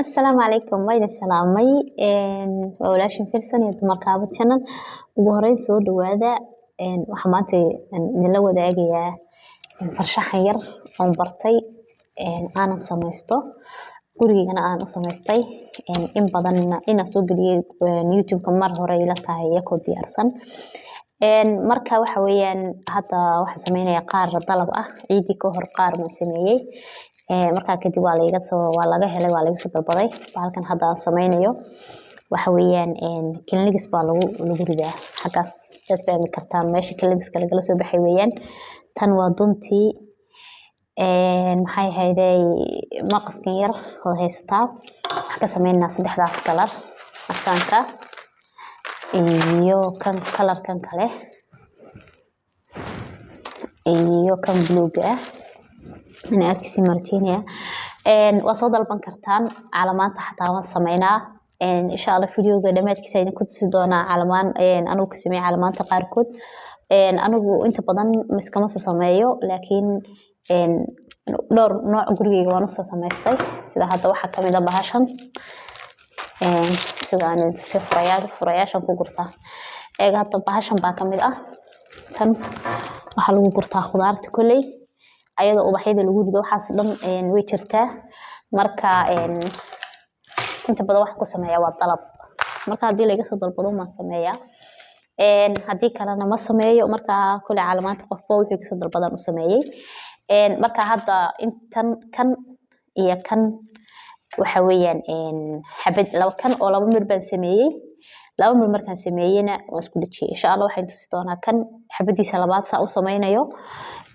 Asalaamu calaykum, waa idin salaamay. Waa walaashin Filsan iyo Dumarkaabo Channel. Ugu horeyn soo dhawaada. Waxaan maanta idinla wadaagayaa farshaxan yar oon bartay, aanan samaysto, gurigeygana aan u samaystay. In badan inaan soo geliyey YouTube-ka mar hore ila tahay iyakoo diyaarsan. Marka waxa weeyaan, hadda waxaan sameynayaa qaar dalab ah. Ciidii ka hor qaar baan sameeyey. Markaa kadib waa laiga soo, waa laga helay, waa laga soo dalbaday. Bahalkan hadda aan sameynayo waxa weeyaan kilnigis baa lagu ridaa xaggaas. Dad fahmi kartaan meesha kilnigiska lagala soo baxay weeyaan. Tan waa duntii, maxay ahayday, maqaskan yar oo haysataa. Waxaan ka sameynaynaa saddexdaas kalar, casaanka iyo kan kalarkan kale iyo kan buluuga ah. Ina arkisi marjeynaya. Waa soo dalban kartaan calamaanta, xataa waan sameynaa. Insha Allah videoga dhamaadkiisa idinku tusi doonaa calamaan anigu ka sameeyay calamaanta qaarkood. Anigu inta badan miskama sameeyo, laakiin dhowr nooc gurigeyga waan usoo samaystay. Sida hadda waxaa kamid ah bahashan, sida aan idin tusiyo, furayaal, furayaashan ku gurtaa. Eeg, hadda bahashan baa kamid ah. Tan waxaa lagu gurtaa khudaarta kolley, ayadoo ubaxyada lagu rido, waxaas dhan way jirtaa. Marka inta badan waxaan ku sameeyaa waa dalab. Marka haddii laiga soo dalbado maan sameeyaa, haddii kalena ma sameeyo. Marka kolley calamaanta qofba wixii kasoo dalbadaan u sameeyey. Marka hadda intan kan iyo kan waxa weeyaan xabad laba kan oo laba mir baan sameeyey. Laba mir markaan sameeyeyna waan isku dhejiyey. Insha Allah waxaan tusi doonaa kan xabadiisa labaad saa u sameynayo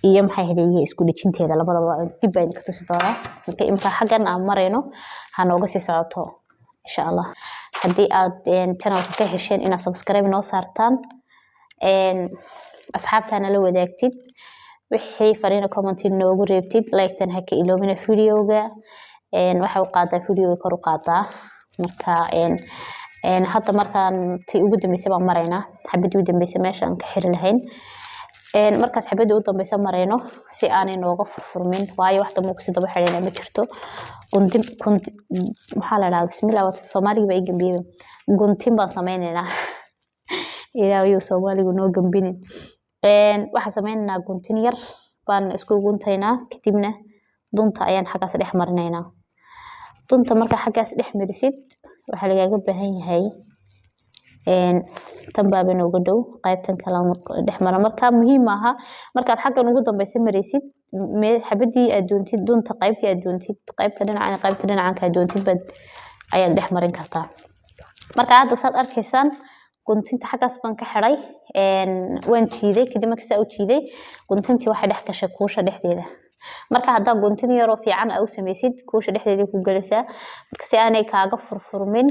iyo maxay ahayd isku dhejinteeda, labadaba dib baan idinka tusi doonaa. Marka imika xaggan aan marayno ha nooga sii socoto insha Allah. Haddii aad channelka ka hesheen, inaad subscribe noo saartaan, asxaabtaana la wadaagtid, wixii fariina comment noogu reebtid, like-tan ha ka iloobina videoga. Waxa u qaadaa videoga, kor u qaadaa. Marka hadda markaan tii ugu dambeysay baan maraynaa, xabadii ugu dambeysay meesha aan ka xiri lahayn. Markaas xabadii ugu dambeysa marayno, si aanay nooga furfurmin, waayo wax dambe kusii daba xidhayna ma jirto. Guntin, gunti maxaa la dhahaa? Bismillah, wata Soomaaliga baa ii gambiyey. Guntin baan sameynaynaa. Ilaah ayuu Soomaaligu noo gambinin. Waxaan sameynaynaa guntin yar baan isku guntaynaa, kadibna dunta ayaan xaggaas dhex marinaynaa. Dunta markaa xaggaas dhex marisid, waxaa lagaaga baahan yahay tan baaba nooga dhow qaybtan kale dhex mara. Marka muhiim maaha markaad xaggan ugu dambeysa maraysid, xabadii aad doontid, dunta qaybtii aad doontid, qaybta dhinacan, qaybta dhinacan aad doontid baad ayaad dhex marin kartaa. Marka hadda saad arkaysaan, guntinta xaggaas baan ka xiday, waan jiiday. Kadib marka saa u jiiday, guntintii waxay dhex gashay kuusha dhexdeeda. Marka haddaa guntin yaroo fiican aa u sameysid, kuusha dhexdeeda ku gelaysaa. Marka si aanay kaaga furfurmin,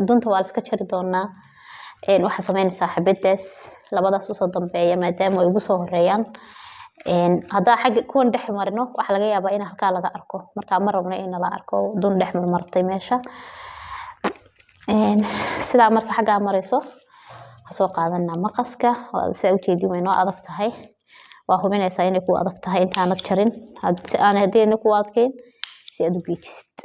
dunta waa la iska jari doonaa. Waxaa sameynaysaa xabadaas, labadaas usoo dambeeya maadaama ay ugu soo horeeyaan. Haddaa xagga kuwan dhex marino, waxaa laga yaabaa in halkaa laga arko. Marka ma rabno in la arko dun dhex marmartay meesha. Sidaa marka xaggaa marayso, waxaan soo qaadanaa maqaska. Sidaa ujeedin, way noo adag tahay. Waa hubinaysaa inay ku adag tahay intaanad jarin, si aanay, haddii ayna ku adkeyn, si aad u geejisid.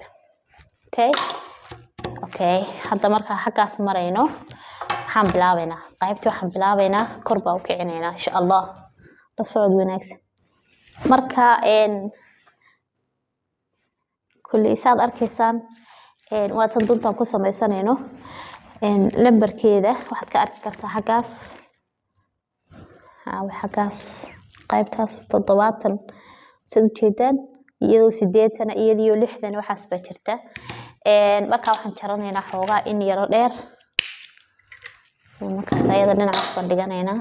Okay, hadda markaa xaggaas marayno, waxaan bilaabaynaa qaybtii. Waxaan bilaabaynaa kor baan u kicinaynaa insha Allah. La socod wanaagsan. Marka kulley saad arkaysaan, waa tan duntaan ku sameysanayno. Lambarkeeda waxaad ka arki kartaa xaggaas, xaggaas qaybtaas, 70 saad ujeedaan, iyadoo 80, iyadoo 60, waxaas baa jirta. Marka waxaan jaranaynaa xoogaa in yaro dheer. Markaas ayada dhinacaas baan dhiganaynaa.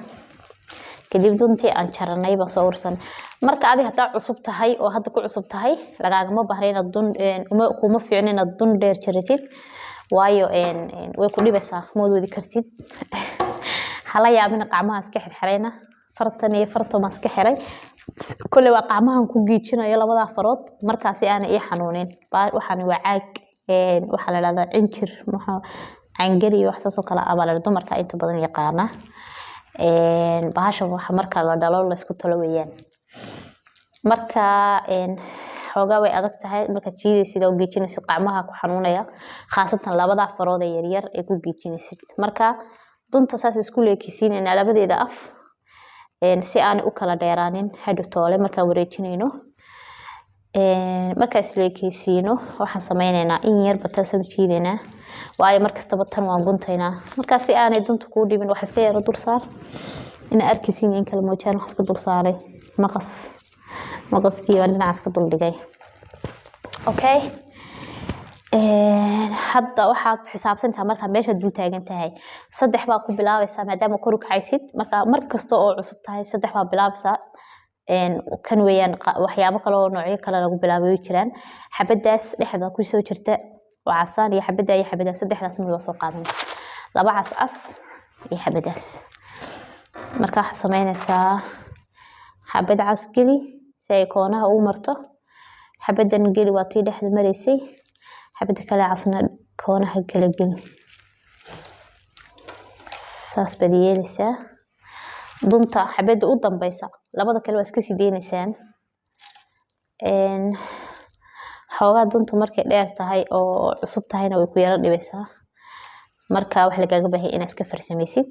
Kadib duntii aan jaranay baan soo ursan. Marka adiga haddaa cusub tahay oo hadda ku cusub tahay, lagaagama baahna inaad dun kuma fiicno inaad dun dheer jaratid, waayo way ku dhibaysaa, ma wadi kartid. Hala yaabina qacmaha iska xirxirayna, fartan iyo fartan baan iska xiray. Kolley waa qacmahan ku giijinayo labadaa farood markaasi aanay ii xanuunin. Waxaan waa caag, waxaa la dhahdaa cinjir, maxaa cangari iyo wax saas oo kale ah baa la dumarka inta badan yaqaana. Bahasha waxa marka la dhalo la isku talo weeyaan. Marka Xoogaa way adag tahay markaad jiidaysid oo geejinaysid, qacmaha ku xanuunaya, khaasatan labada farood ee yaryar ee ku geejinaysid. Marka dunta saas isku leekisiinaynaa labadeeda af si aanay u kala dheeraanin hadhow toole markaan wareejinayno. Markaan isleekeysiino, waxaan sameyneynaa in yar bataasaan u jiidaynaa, waayo markastaba tan waan guntaynaa. Markaa si aanay dunta kuu dhibin, wax iska yaro dul saar. Ina arkaysiin in kala moojaan, wax iska dul saaray maqas, maqaskii baan dhinacaas ka dul dhigay. Okay, hadda waxaad xisaabsantahay markaa meeshaad dul taagan tahay, 3 baa ku bilaabaysaa maadaama kor u kacaysid. Marka mar kasta oo cusub tahay 3 baa bilaabaysaa. Kan weeyaan, waxyaabo kale oo noocyo kale lagu bilaabay way jiraan. Xabadaas dhexda kusoo jirta oo casaan iyo xabada iyo xabadaas, saddexdaas mid waa soo qaadanaysa, 2 cas cas iyo xabadaas. Marka waxaad sameynaysaa xabad cas geli si ay koonaha ugu marto, xabadan geli, waa tii dhexda maraysay, xabada kale casna koonaha kala geli. Saas baad yeelaysaa. Dunta xabada u dambeysa, labada kale waa iska sii deynaysaan. Xoogaa duntu markay dheer tahay oo cusub tahayna way ku yaro dhibaysaa. Marka wax lagaaga baahay inaad iska farsamaysid.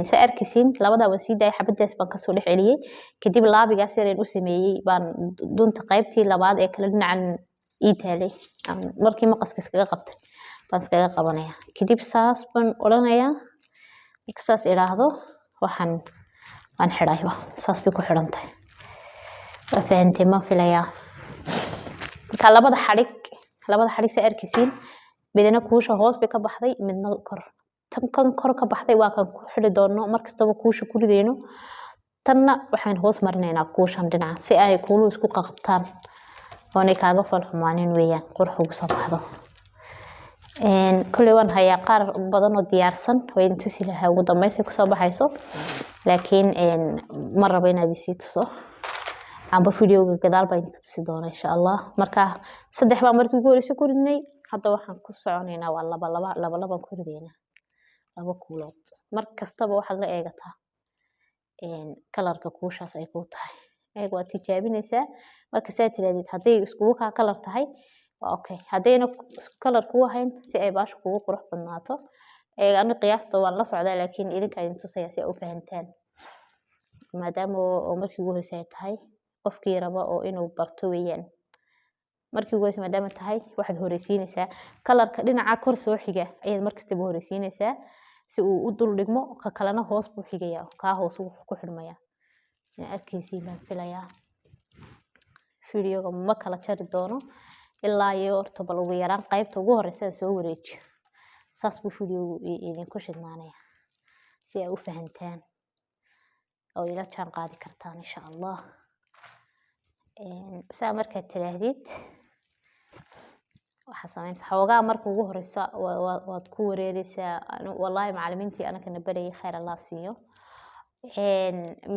Saa arkaysiin, labadaa waan sii daayay, xabadaas baan kasoo dhex celiyey. Kadib laabigaas yareen u sameeyey baan dunta qaybtii labaad ee kale dhinacan ii taalay markii maqaska iskaga qabtay baan iskaga qabanaya. Kadib saas baan odhanayaa. Marka saas idhaahdo, waxaan waan xidhayba, saas bay ku xidhan tahay. Waa fahantay ma filayaa? Marka labada xadhig saa arkaysiin, midna kuusha hoos bay ka baxday, midna kor. Tan kan kor ka baxday waa kan ku xidhi doono mar kastaba kuusha ku ridayno. Tanna waxaan hoos marinaynaa kuushan dhinaca si ay kuuluhu isku qaqabtaan oonay kaaga fool xumaanin weeyaan, qurux ugu soo baxdo. Kolley waan hayaa qaar badan oo diyaarsan, waa idin tusi lahaa ugu dambeyn kusoo baxayso, laakiin ma rabo inaad isii tuso amba videoga gadaal baa idinka tusi doona insha Allah. Marka 3 baa markii ugu horreysay ku ridnay, hadda waxaan ku soconaynaa waa laba laba, laba labaan ku ridaynaa, 2 kuulood. Mar kastaba waxaad la eegataa kalarka kuushaas ay kuu tahay. Eeg, waad tijaabinaysaa. Marka saa tirahdid, hadday iskugu kaa kalar tahay waa okay, haddayna kalar kuu ahayn, si ay baasha kugu qurux badnaato. Eeg, ani qiyaasta waan la socdaa, laakiin idinkaa idin tusaya si ay u fahantaan, maadaama oo markii ugu horreysay ay tahay qofkii raba oo inuu barto weeyaan. Markii ugu horreysay maadaama tahay, waxaad horeysiinaysaa kalarka dhinaca kor soo xiga ayaad markastaba horeysiinaysaa si uu u dul dhigmo. Ka kalena hoos buu xigayaa, kaa hoos wuu ku xidhmayaa. Ina arkaysiin baan filayaa. Videoga ma kala jari doono ilaa iyo horta bal ugu yaraan qaybta ugu horeysa aan soo wareejiyo. Saas buu videogu idinku shidnaanaya si ay u fahantaan oo ila jaan qaadi kartaan insha Allah. Saa markaad tiraahdid, waxaa sameynaysaa xoogaa marka ugu horeysa waad ku wareereysaa. Wallaahi macallimiintii anakana barayay, khayr Allah siiyo,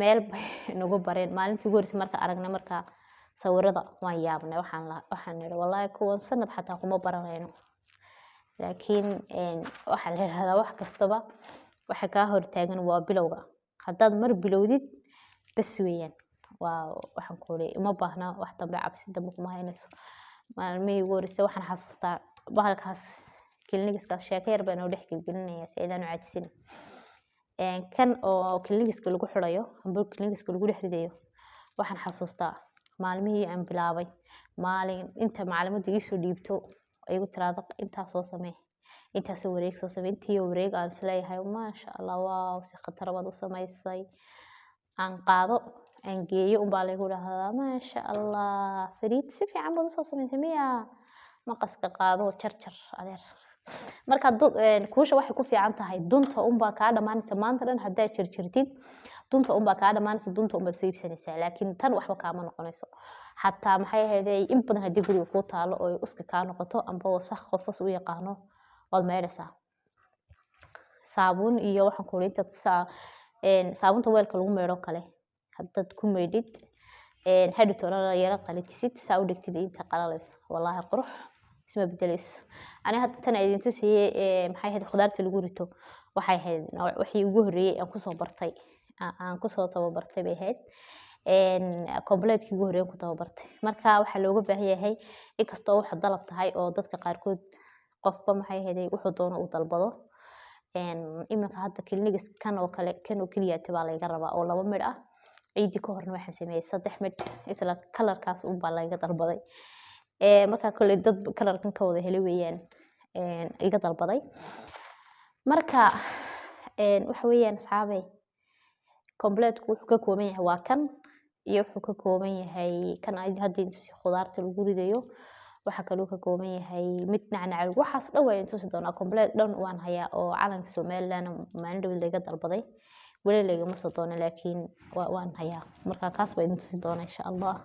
meel bay nagu bareen. Maalintii ugu horeysay marka aragnay marka sawirada waan yaabnay, waxaan nidhi, "Wallaahi kuwan sanad xataa kuma baranayno." Laakiin waxaa la yidhahdaa wax kastaba waxa kaa hortaagan waa bilowga. Haddaad mar bilowdid bas weeyaan, waa waxaan ku uri uma baahna wax dambe, cabsi dambe kuma haynayso. Maalmihii ugu horeysay waxaan xasuustaa bahalkaas kilinigiskaas, sheeko yar baan oo dhex gelgelinaya si aydaan u caajisin. Kan oo kilinigiska lagu xirayo amba kilinigiska lagu dhex ridayo, waxaan xasuustaa maalmihii aan bilaabay, maalin inta macalimaddu iisoo dhiibto ay igu tiraahdo, "Intaa soo samee, intaasoo wareeg soo samee." Intii wareeg aan isleeyahay, "Maasha Allah, waaw, si khatar baad u samaysay," aan qaado aan geeyo, unbaa laygu dhahdaa, "Maasha Allah, Fariid, si fiican baad usoo samaysay miya? Maqaska qaado, jarjar adeer." Marka kuusha waxay ku fiican tahay dunta unbaa kaa dhamaanaysa. Maanta dhan haddaad jarjartid, dunta unbaa kaa dhamaanaysa, dunta unbaad soo iibsanaysaa, laakiin tan waxba kaama noqonayso. Xataa maxay ahaydey, in badan haddii guriga kuu taalo oo uska kaa noqoto amba wasakh qofas u yaqaano, waad maydhaysaa saabuun iyo waxaan ku uri intaad saabunta weelka lagu maydho kale haddaad ku maydhid, hadhowtoona yara qalajisid, saa u dhigtid inta qalalayso, wallaahi qurux isma bedelayso. Aniga hadda tan idin tusayey, maxay ahayd, khudaarta lagu rito, waxay ahayd wixii ugu horreeyey aan kusoo bartay, aan kusoo tababartay bay ahayd. Completekii ugu horreeyay ku tababartay. Marka waxaa looga baahan yahay, inkastoo waxa dalab tahay oo dadka qaarkood qofba maxay ahayd wuxuu doono uu dalbado. Iminka hadda clinics kan oo kale, kan oo keliya baa laga rabaa oo 2 midh ah. Ciidii ka horna waxaan sameeyay 3 midh, isla kalarkaas un baa laga dalbaday. Marka kolley dad kalarkan ka wada helay weeyaan, iga dalbaday. Marka waxa weeyaan asxaabey, completeku wuxuu ka kooban yahay waa kan, iyo wuxuu ka kooban yahay kan ay hadda intusi khudaarta lagu ridayo. Waxa kaloo ka kooban yahay mid nacnac, waxaas dhan waan tusi doonaa. Complete dhan waan hayaa oo calanka Somaliland maalin dhow laga dalbaday, weli lagama soo doono, laakiin waan hayaa. Marka kaas waan tusi doonaa insha Allah.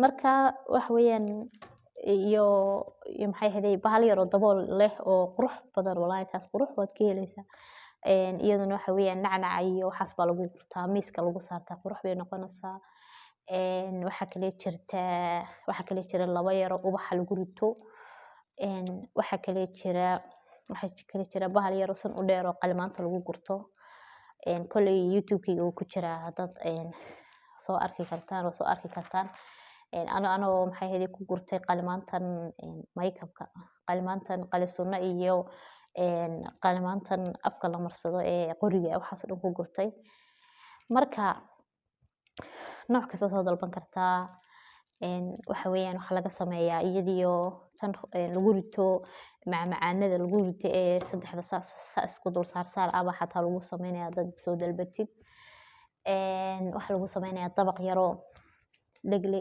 Marka waxa weeyaan iyo maxay ahayd bahal yar oo dabool leh oo qurux badan, wallahi taas qurux waad ka helaysaa. Iyaduna waxa weeyaan nacnac iyo waxaas baa lagu gurtaa, miiska lagu saartaa, qurux bay noqonaysaa. Waxa kale jirta, waxa kale jira 2 yar oo ubaxa lagu rito. Waxa kale jira, waxa kale jira bahal yar oo san u dheer oo qalimaanta lagu gurto. Kolley YouTube-kayga uu ku jiraa, haddaad soo arki kartaan oo soo arki kartaan. Ano maxay ahayd ku gurtay qalimaantan make-up-ka, qalimaantan qalisunna iyo qalimaantan afka la marsado ee qoriga, waxaas dhan ku gurtay. Marka nooc kasta soo dalban kartaa. Waxa weeyaan waxa laga sameeyaa iyadiyo tan lagu rito macmacaanada lagu rito ee saddexda saa isku dul saar saar ah baa xataa lagu sameynayaa dad soo dalbatid. Waxa lagu sameynayaa dabaq yaroo dhegle,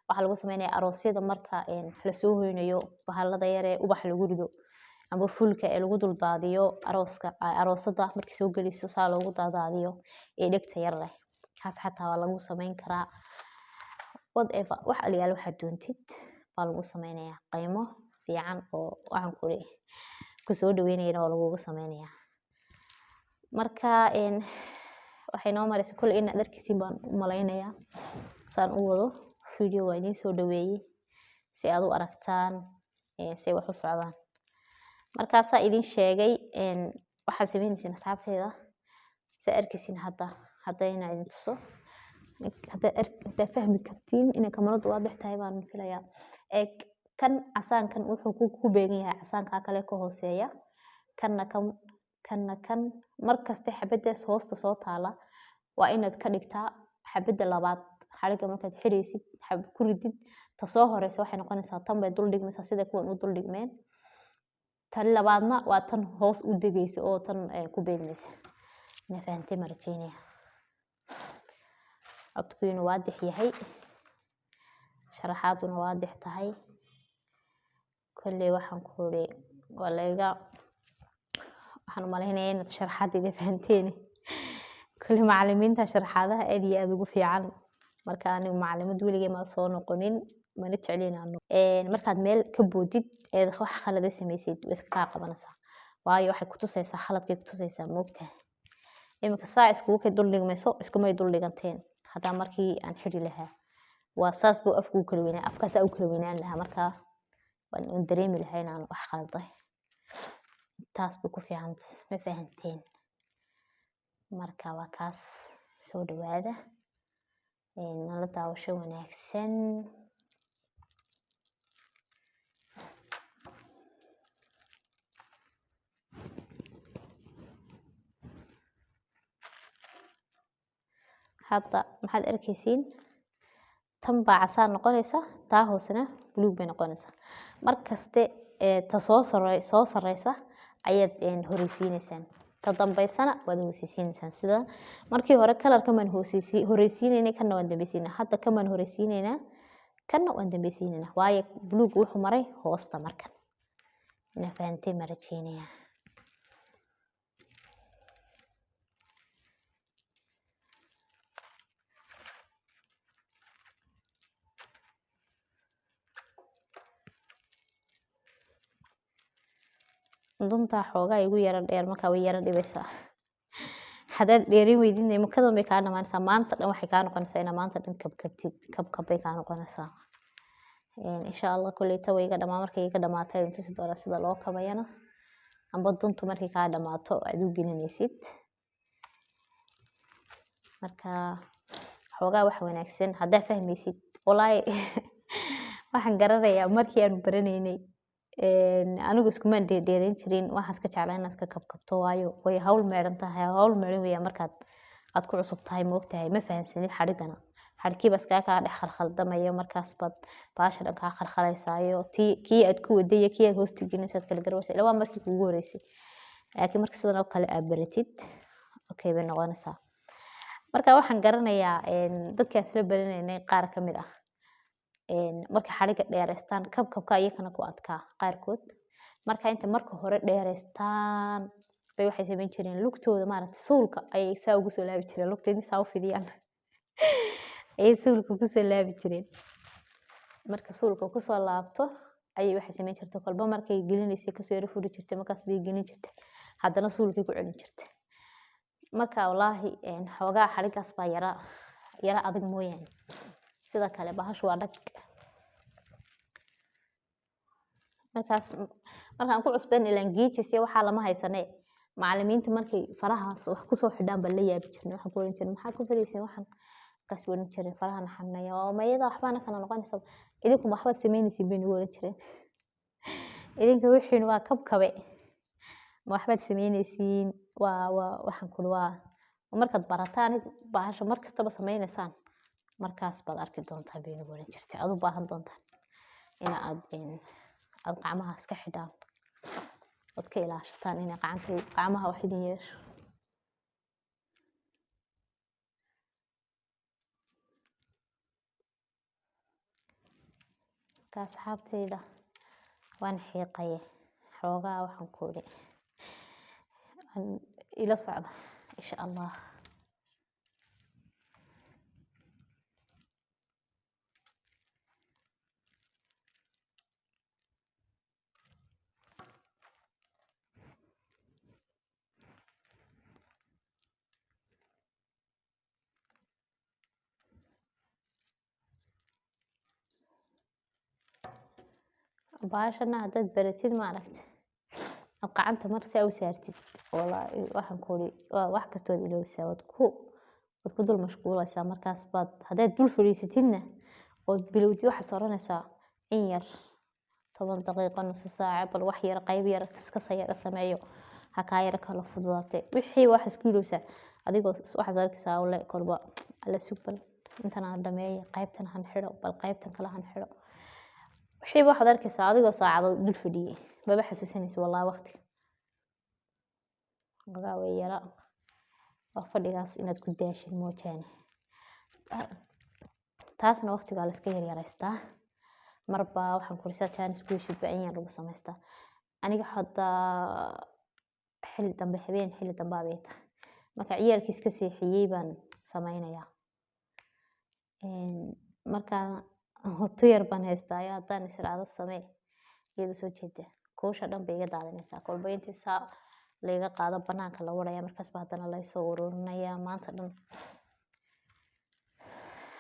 waxa lagu sameynayaa aroosyada marka la soo hoynayo bahalada yar ee ubax lagu rido ama fulka ee lagu dul daadiyo arooska, aroosada markay soo geliso saa loogu daadaadiyo ee dhegta yar leh, kaas xataa waa lagu sameyn karaa. Whatever, wax aliyaal waxaad doontid baa lagu sameynayaa, qiimo fiican oo waxaan ku leeyahay ku soo dhaweynayana waa lagugu sameynayaa. Marka waxay noo maraysaa kolley inaad arkaysiin baan u malaynayaa saan u wado video waa idiin soo dhaweeyay si aad u aragtaan si ay wax u socdaan. Markaasaa idiin sheegay, waxaad sameynaysiin asxaabteyda si arkaysiin hadda, haddayna idin tuso, haddaa fahmi kartiin inay kamaradu waadix tahay baan filayaa. Eeg kan casaankan wuxuu ku beegan yahay casaanka kale ka hooseeya, kanna kan, kanna kan. Markaste xabadaas hoosta soo taala waa inaad ka dhigtaa xabadda labaad. Xariga markaad xidhaysid xab ku ridid, ta soo horeysa waxay noqonaysaa tan bay dul dhigmaysaa sida kuwan u dul dhigmeen. Tan labaadna waa tan hoos u degaysa oo tan ku beegmaysa. Ina fahantay ma rajeynaya. Codkiinu waadix yahay, sharaxaaduna waadix tahay. Kolley waxaan ku uri waa laga, waxaan u malaynayaa inaad sharaxaadayda fahanteen. Kolley macallimiinta sharaxaadaha aad iyo aad ugu fiican. Marka anigu macallimad weligay ma soo noqonin, mana jecli inaan noqo. Markaad meel ka boodid eed wax khalad samaysid, way iska kaa qabanaysaa. Waayo waxay ku tusaysaa khaladkay ku tusaysaa, moogtahay. Iminka saa iskugu kay dul dhigmayso, iskumay dul dhiganteen. Haddaa markii aan xidhi lahaa, waa saas buu afku u kala weynaa, afkaasaa u kala weynaan lahaa. Marka waan dareemi lahaa inaan wax khalday. Taas buu ku fiican, ma fahanteen. Marka waa kaas, soo dhawaada. Nala daawasho wanaagsan. Hadda maxaad arkaysiin? Tan baa casaan noqonaysa, taa hoosena buluug bay noqonaysaa. Markaste ta soo sareysa ayaad horeysiineysaan, ta dambeysana waad hooseysiineysaan. Sida markii hore kalarkan baan horeysiineynay, kanna waan dambeysiineynaa. Hadda kan baan horeysiineynaa, kanna waan dambeysiineynaa. Waayo buluug wuxuu maray hoosta markan. Ina fahantay ma rajeynayaa. Dunta xoogaa igu yara dheer, markaa way yara dhibaysaa. Haddaad dheerin weydidna imikadan bay kaa dhamaanaysaa. Maanta dhan waxay kaa noqonaysaa inaad maanta dhan kabkabtid, kabkab bay kaa noqonaysaa. Insha Allah kolley ta way iga dhamaan, markay iga dhamaato ayaan tusi doonaa sida loo kabayana. Amba duntu markay kaa dhamaato aad u gelinaysid. Marka xoogaa wax wanaagsan haddaa fahmaysid. Wallaahi waxaan garanayaa markii aan baranaynay, anigu iskumaan dheerdheereyn jirin. Waxaan iska jeclaa inaan iska kabkabto, waayo way hawl meedhan tahay, hawl meedhan weeyaan. Markaad aad ku cusub tahay, moogtahay, ma fahansanid xadhigana, xadhkiiba iskaga kaa dhex khalkhaldamayo. Markaas baad baasha dhan kaa khalkhalaysaayo, tii kii aad ku waday iyo kii aad hoosta gelinaysa aad kala garwaysa, ilaa waa markii kuugu horeysay. Laakiin marka sidan oo kale aad baratid, okay bay noqonaysaa. Marka waxaan garanayaa dadkaan isla baranaynay qaar ka mid ah, markay xadhigga dheereystaan, kabkabka iyakana ku adkaa qaarkood. Marka inta marka hore dheereystaan bay waxay samayn jireen lugtooda, maaragtay, suulka ayay saa ugu soo laabi jireen. Lugta inta saa u fidiyaan ayay suulka kusoo laabi jireen. Marka suulka kusoo laabto ayay waxay samayn jirtay, kolba markay gelinaysay kasoo yaro furi jirtay, markaas bay gelin jirtay, haddana suulkay ku celin jirtay. Marka wallaahi xoogaa xadhiggaas baa yara yara adag mooyaane, sida kale bahashu waa dhag. Markaas markaan ku cusbeen, ilaan giijis iyo waxaa lama haysane, macalimiinta markay farahaas wax kusoo xidhaan baan la yaabi jirnay. Waxaan ku oran jirnay, "Maxaa ku falaysin waxan?" Markaas buu oran jiray, "Farahana xanuunaya." "Oo mayada waxbaana kala noqonaysa, idinku ma waxbaad samaynaysiin?" bay nagu oran jireen. "Idinka wixiin waa kabkabe, ma waxbaad samaynaysiin?" Waa waxaan kuli, waa markaad barataan bahasha mar kastaba samaynaysaan, markaas baad arki doontaan bay nagu oran jirtay, aad u baahan doontaan ina aad gacmaha iska xidhaan ood ka ilaashataan inay gacanta gacmaha wax idin yeesho. Marka asxaabtayda, waan xiiqaye xoogaa, waxaan ku idhi ila socda insha Allah. Bahashana haddaad baratid, maaragta, aad gacanta mar saa u saartid, wallaahi waxaan ku idhi waa wax kasta waad ilowsaa, waad ku dul mashquulaysaa. Markaas baad haddaad dul fadhiisatidna ood bilowdid, waxaad oranaysaa in yar, 10 daqiiqo, nusu saaca, bal wax yar, qayb yar iska yara sameeyo, ha kaa yara kala fududaatee. Wixii waxaad isku ilowsaa adigoo waxaad arkaysaa ole kolba alla sug, bal intan aan dhameeyo, qaybtan han xidho, bal qaybtan kale han xidho. Wixiiba waxaad arkaysaa adigoo saacado dul fadhiyey, maba xasuusanaysa wallahi waqtiga. Ogaa way yara waa fadhigaas inaad ku daashid moojaane. Taasna waqtigaa la iska yaryaraystaa. Marba waxaan kuri saa jaanis ku heshid ba in yar lagu samaystaa. Aniga hadda xilli dambe, habeen xilli dambe bay tahay, marka ciyaalkii iska seexiyey baan sameynayaa. Marka tu yar baan haystaa, haddaan is iraahdo samee iyada soo jeeda, kuusha dhan bay iga daadinaysaa. Kolba intii saa layga qaado banaanka la waraya, markaas ba haddana laysoo ururinayaa maanta dhan.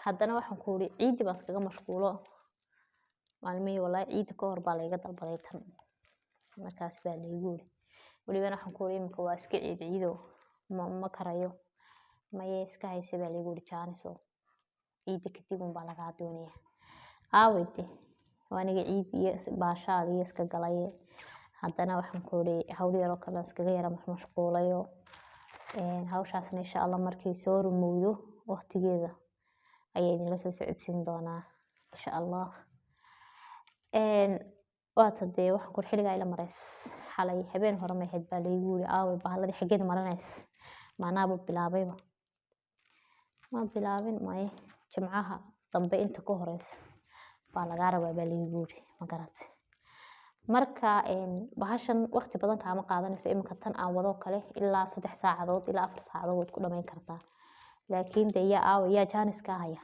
Haddana waxaan ku uri ciiddi baan iskaga mashquulo maalmihii. Wallaahi ciidda ka hor baa layga dalbaday tan, markaas baa laygu uri. Welibana waxaan ku uri imika waa iska ciid ciido, ma karayo. "Maye, iska hayse," baa laygu uri, "jaaniso ciidda kadib unbaa lagaa doonaya." Aaway de, waa aniga ciid iyo baashaal iyo iska galaye. Haddana waxaan ku uri hawl yaroo kale iskaga yara mashquulayo. Hawshaasna insha Allah markay soo rumowdo waqtigeeda ayaa idinla soo socodsiin doonaa insha Allah. Waata dee waxaan ku uri xilligaa ila marays, xalay habeen hore ma ahayd baa laygu yiri, "Aaway bahalladii, xaggeed marinays?" Maanaaba bilaabayba, ma bilaabin maye. "Jimcaha dambe inta ka horeysa baa lagaa rabaa," baa laygu yiri. Ma garatay? Marka bahashan waqti badan kaama qaadanayso. Iminka tan aan wado kale ilaa 3 saacadood ilaa 4 saacadood waad ku dhamayn kartaa. Laakiin de yaa aawa, yaa jaanis kaa haya?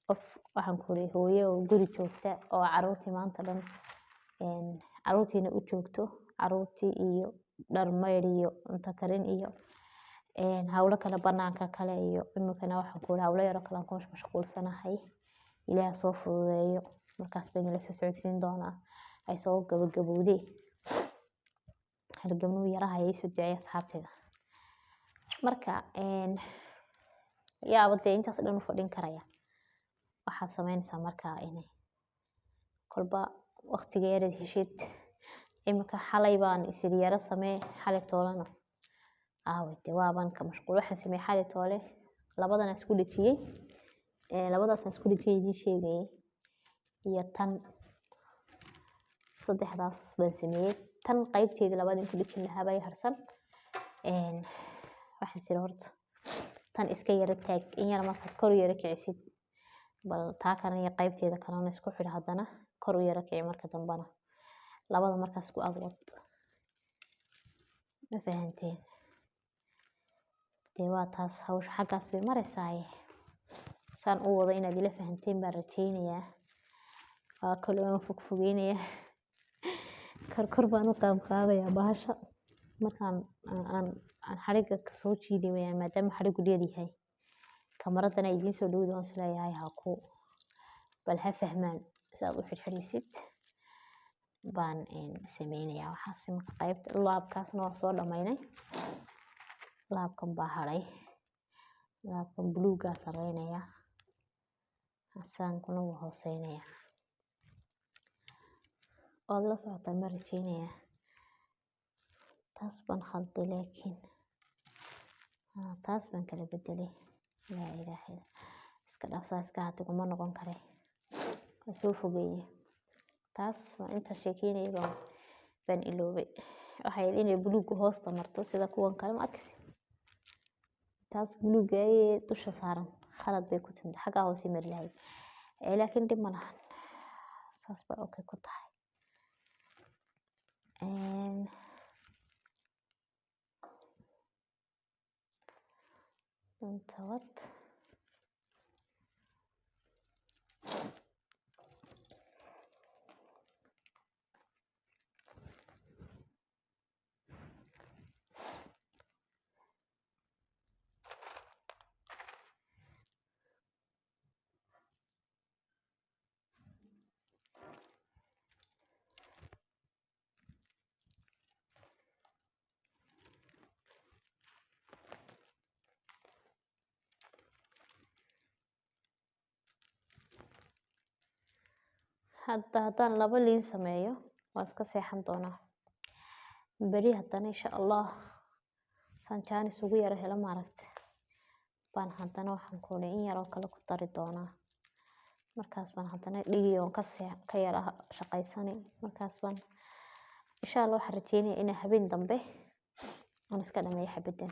Qof waxaan ku uri hooyo oo guri joogta oo caruurtii maanta dhan caruurtiina u joogto, caruurtii iyo dhar maydh iyo cunto karin iyo hawlo kale, banaanka kale iyo iminkana waxaan ku uri hawlo yaroo kale aan ku mashquulsanahay. Ilaah soo fududeeyo, markaas baa idinla soo socodsiin doonaa ay soo gabagabowdee. Hargabnuu yaraha ay soo duceeya asxaabteeda. Marka Yaaba dee intaas dhan u fadhin karaya. Waxaad sameynaysaa markaa inay kolba waqtiga yareed heshid. Iminka xalay baan isiri yaro samee, xalay toolana aaway dee waaban ka mashquul. Waxaan sameeyey xalay toole labadan aan isku dhejiyey, labadaas aan isku dhejiyey idiin sheegayay, iyo tan saddexdaas baan sameeyey. Tan qaybteedii labaad in ku dhejin lahaa baa ii harsan. Waxaan isiri horta tan iska yara taag in yar, markaad kor u yara kicisid bal taa kalena iyo qaybteeda kalena isku xidh, haddana kor u yara kici marka dambana labada markaas ku agwad. Ma fahanteen? Dee waa taas, hawsha xaggaas bay maraysaaye. Saan u wado inaad ila fahanteen baan rajeynayaa. Waa kale waan fogfogeynayaa, kor kor baan u qaadqaadayaa bahasha markaan aan aan xadhigga kasoo jiidi wayaan, maadaama xadhiggu dheer yahay. Kamaradana idiin soo dhowda oon isleeyahay ha ku bal ha fahmaan si aad u xidhxidhaysid baan sameynayaa. Waxaas marka qaybta laabkaasna waan soo dhamaynay. Laabkan baa hadhay, laabkan buluugaa sareynaya, casaankuna wuu hooseynaya. Waad la socotaa ma rajeynayaa. Taas baan khalday, laakiin taas baan kala bedelay. Laa ilaaha illa, iska dhaafsaa, iska hati kuma noqon kare, waa soo fogeeye. Taas waa inta sheekeynaya baan iloobay. Waxay ahayd inay buluuga hoosta marto sida kuwan kale, ma arkaysi? Taas buluuga ee dusha saaran khalad bay ku timid, xaggaa hoose mari lahayd, laakiin dhib ma lahan, saas baa okay ku tahay. Dunta wad. Hadda haddaan laba liin sameeyo waan iska seexan doonaa. Beri haddana insha Allah saan jaanis ugu yara helo maaragti baan haddana waxaan ku uri in yaroo kale ku dari doonaa. Markaas baan haddana dhigi oon ka yara shaqaysani. Markaas baan insha Allah waxaan rajeynaya inaa habeen dambe aan iska dhameeyo xabaddan.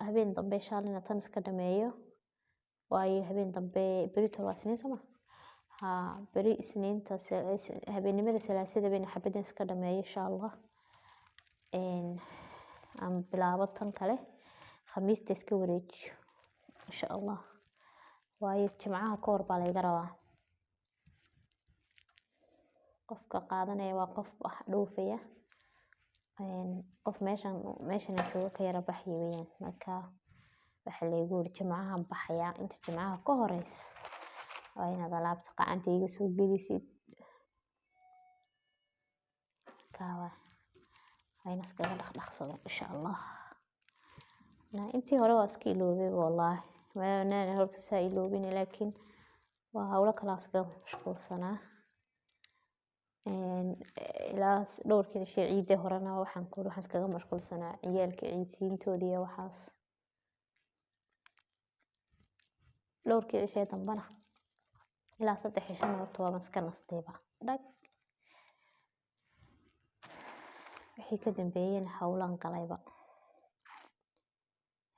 Habeen dambe insha Allah inaan tan iska dhameeyo, waayo habeen dambe berito waa Isniin sooma? Haa, beri Isniinta habeennimada Salaasada bayna xabaddan iska dhameeyo insha Allah. Aan bilaabo tan kale, Khamiista iska wareejiyo insha Allah, waayo Jimcaha ka hor baa layga rabaa. Qofka qaadanaya waa qof wax dhoofaya, qof meeshan aan joogo ka yara baxaya weeyaan. Marka waxaa laygu yiri Jimcahan baxayaa, inta Jimcaha ka horeysa waa inaad alaabta gacanta iga soo gelisid. Marka waa inaan iskaga dhaqdhaqsado insha Allah. Intii hore waa iska iloobay wallaahi, maanaan horta saa iloobin, laakiin waa hawlo kale aan iskaga mashquulsanaa. Ilaa dhowrkii cisho ciidda horena waxaan ku waxaan iskaga mashquulsanaa ciyaalka ciidsiintooda iyo waxaas. Dhowrkii cisho dambana ilaa 3 cishona horta waaban iska nastayba dhag. Wixii ka dambeeyena hawlaan galayba.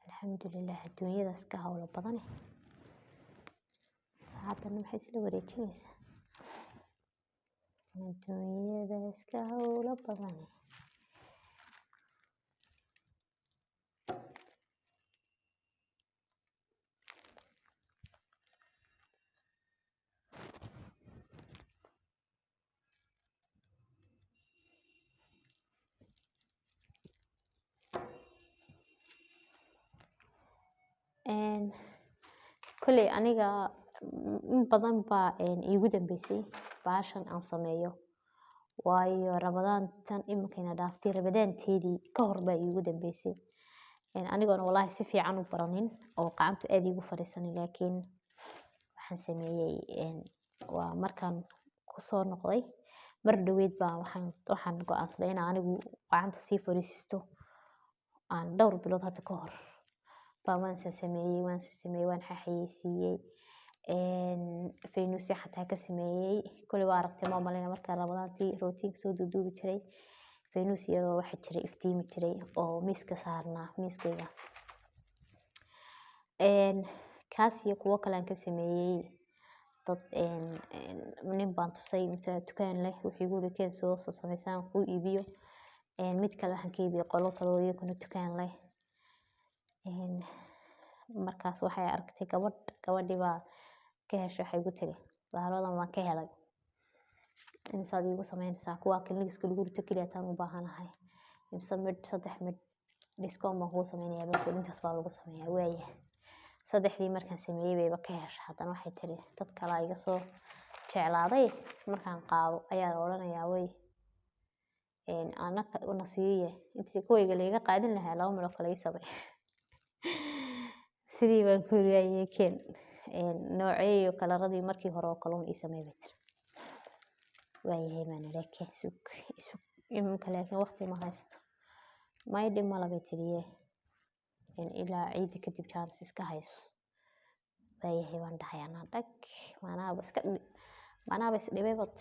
Alxamdulilah, adduunyada iska hawlo badane. Saacaddan maxay isla wareejinaysaa? Adduunyada iska hawlo badane. Kolley aniga in badan baa iigu dambeysay bahashan aan sameeyo. Waayo Ramadaantan iminkayna dhaaftay, Ramadaanteedii ka hor baa iigu dambeysay. Anigoona wallaahi si fiican u baranin oo qacantu aad iigu fadhiisanin, laakiin waxaan sameeyey waa markaan kusoo noqday mar dhaweyd baa waxaan go'aansaday inaan anigu gacanta sii fadhiisisto. Aan dhowr bilood hadda ka hor baa waan sameeyey, waan xaxayeysiiyey, faynuusyo xataa ka sameeyey. Kulli waa aragtay ma malina markaa Ramadaantii rootiinka soo duuduubi jiray, faynuus yaroo waxa jiray iftiimi jiray oo miiska saarnaa, miiskayga. Kaas iyo kuwo kale aan ka sameeyey. Dad nin baan tusay mise dukaan leh, wuxuu igu yiri keen soo samaysaan kuu iibiyo. Mid kale waxaan ka iibiyey qolo kale oo iyaguna dukaan leh. Markaas waxay aragtay gabadh, gabadhii baa ka heshay, waxay igu tiri bahaladan waan ka helay, imisaad iigu sameynaysaa? Kuwa kliniska lagu rito keliya taan u baahanahay, imse midh? 3 midh discount baan kugu sameynayaa baan ku, intaas baa lagu sameeyaa. Waayahay, saddexdii markaan sameeyey bayba ka heshay. Haddana waxay tiri dad kalaa iga soo jeclaaday, markaan qaado ayaa la odhanayaa way anaka una siiye, intii kuwayga laiga qaadin lahaa 2 midho kale ii samee. Sidii baan ku yiri ayay keen nooceeyo kalaradii markii hore oo kale un ii samee bay tiri. Waayahay baan idhi, keen sug isug iminka, laakiin waqti ma haysto. May dhib mala bay tiriye, ilaa ciida kadib chance iska hayso. Waayahay baan dhahay anaa, dhag maanaaba iska maanaaba is dhibay, bad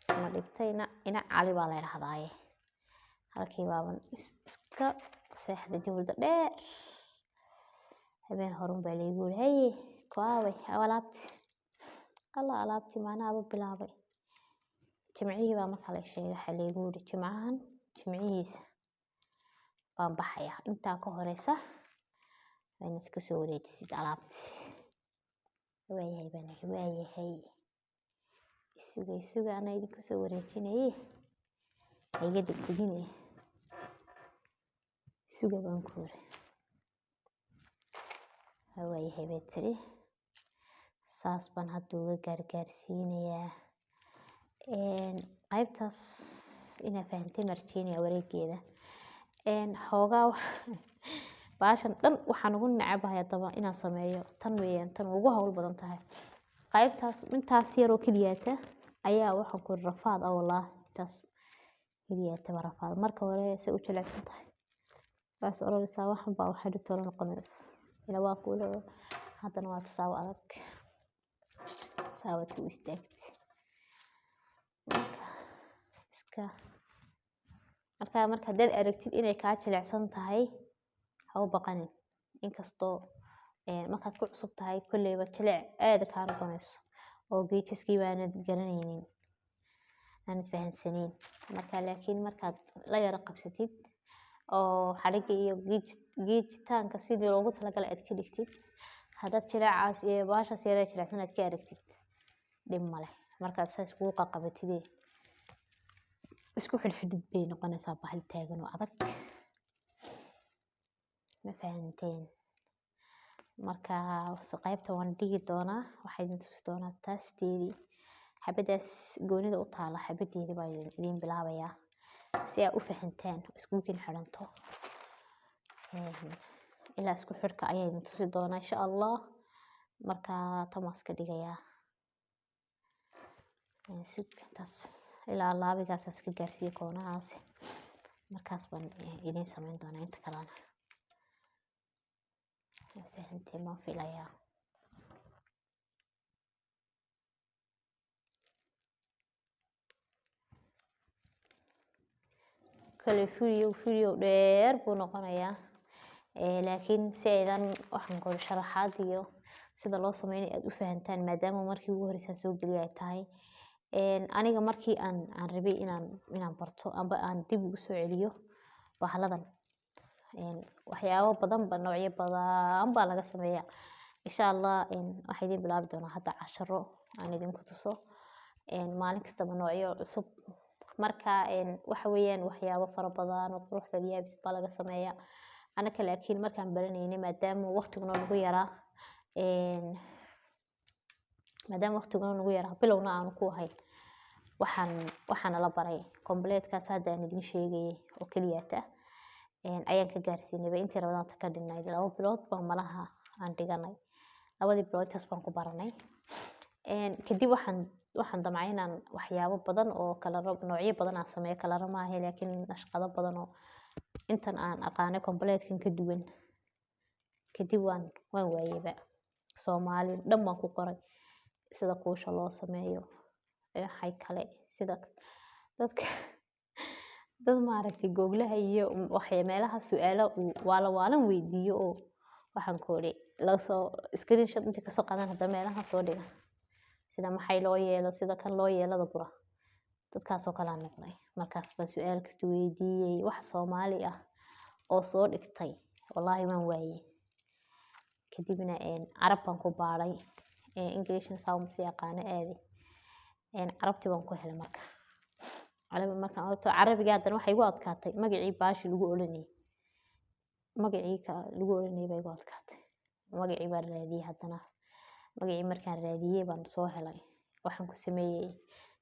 isma dhibtay ina Cali baa la idhahdaaye. Halkii baaban iska seexday dawladda dheer. Habeen horun baa laygu yiri haye ku aaway alaabti, alla alaabtii maanaaba bilaabay. Jimcihii baa markaa la sheegay, waxaa laygu yiri jimcahan jimcihiisa baan baxayaa, intaa ka horeysa waa inaad iska soo wareejisid alaabti. Waayahay baan iri, waayahay isuga isuga anaa idinku soo wareejinaye, ha iga degdegine, suga baan ku yiri. Waayahay bay tiri. Saas baan hadda uga gaargaarsiinayaa qaybtaas. Inaa fahantay marjeynaya wareegeeda xoogaa baashan dhan. Waxaan ugu necabahay haddaba inaan sameeyo tan weeyaan, tan ugu hawl badan tahay qaybtaas. Intaas yaroo keliyaata ayaa waxaan ku rafaad ah, wallaahi intaas keliyaata waa rafaad. Marka hore se u jilicsan tahay waas oranaysaa waxan baa waxay dhibtoona noqonaysa ila waa kuula, haddana waa tasaawo adag saawadka u istaagtay. Marka iska marka haddaad aragtid inay kaa jilicsan tahay ha u baqanin, inkastoo markaad ku cusub tahay kolleyba jilic aad kaa noqonayso oo geejiskii baanad garanaynin, aanad fahansaneyn marka. Laakiin markaad la yaro qabsatid oo xadhigga iyo geejitaanka sidii loogu talagalay aad ka dhigtid, haddaad jileecaas iyo baashaas yaree jilicsan aad ka aragtid dhib ma leh. Markaad saas kugu qaqabatidee isku xidhxidhid bay noqonaysaa bahal taagan oo adag. Ma fahanteen? Marka qaybta waan dhigi doonaa, waxaa idin tusi doonaa taasteedii, xabadaas goonida u taala, xabadeedii baa idin bilaabayaa si aa u fahantaan iskuukin xidhanto ilaa isku xidhka ayaa idin tusi doonaa insha Allah. Marka tan waan iska dhigayaa sug intaas ilaa laabigaasaan iska gaarsiiyo koonahaas, markaas baan idiin sameyn doonaa inta kalena. Fahanteen baan filayaa. Kale video dheer buu noqonayaa, laakiin si aydan waxaan ku sharaxaad iyo sida loo sameynayo aad u fahantaan, maadaama markii ugu horreysay aan soo geliyay ay tahay. Aniga markii aan rabay inaan barto amba aan dib ugu soo celiyo bahaladan, waxyaabo badan ba noocyo badan baa laga sameeyaa. Insha Allah waxaa idin bilaabi doonaa hadda casharo aan idinku tuso maalin kastaba noocyo cusub. Marka waxa weeyaan waxyaabo fara badan oo quruxda yaabis baa laga sameeyaa. Anaka laakiin markaan baranaynay, maadaama waqtiguna nagu yaraa, bilowna aanu ku ahayn, Waxaana la baray complex-kaas hadda aan idin sheegayay oo keliyaata ayaan ka gaarsiinayba intii Ramadaanta ka dhinayd. 2 bilood baan malaha aan dhiganay. 2dii bilood intaas baan ku baranay. Kadib waxaan damcay inaan waxyaabo badan oo kalaro, noocyo badan aan sameeyo. Kalaro maaha, laakiin nashqado badan oo intan aan aqaanay complex-kan ka duwan. Kadib waan waayeyba. Soomaali dhan baan ku qoray sida kuusha loo sameeyo, waxay kale sida dadka dad maaragtay googlaha iyo waxay meelaha su-aalo waala waalan weydiiyo oo waxaan ku iri lasoo screenshot inta kasoo qaadan, hadda meelaha soo dhiga sida maxay loo yeelo, sida kan loo yeelada bura, dadkaasoo kalaa noqday. Markaas baan su-aal kasta weydiiyey. Wax Soomaali ah oo soo dhigtay wallaahi waan waayey. Kadibna Carab baan ku baadhay, Englishna saa uma sii aqaano aadi. Carabtii baan ku helay. Marka carabi markaan horta carabiga haddana waxay igu adkaatay magacii baashi lagu odhanayay, magacii ka lagu odhanayay baa igu adkaatay. Magacii baan raadiyey haddana. Magacii markaan raadiyey baan soo helay. Waxaan ku sameeyey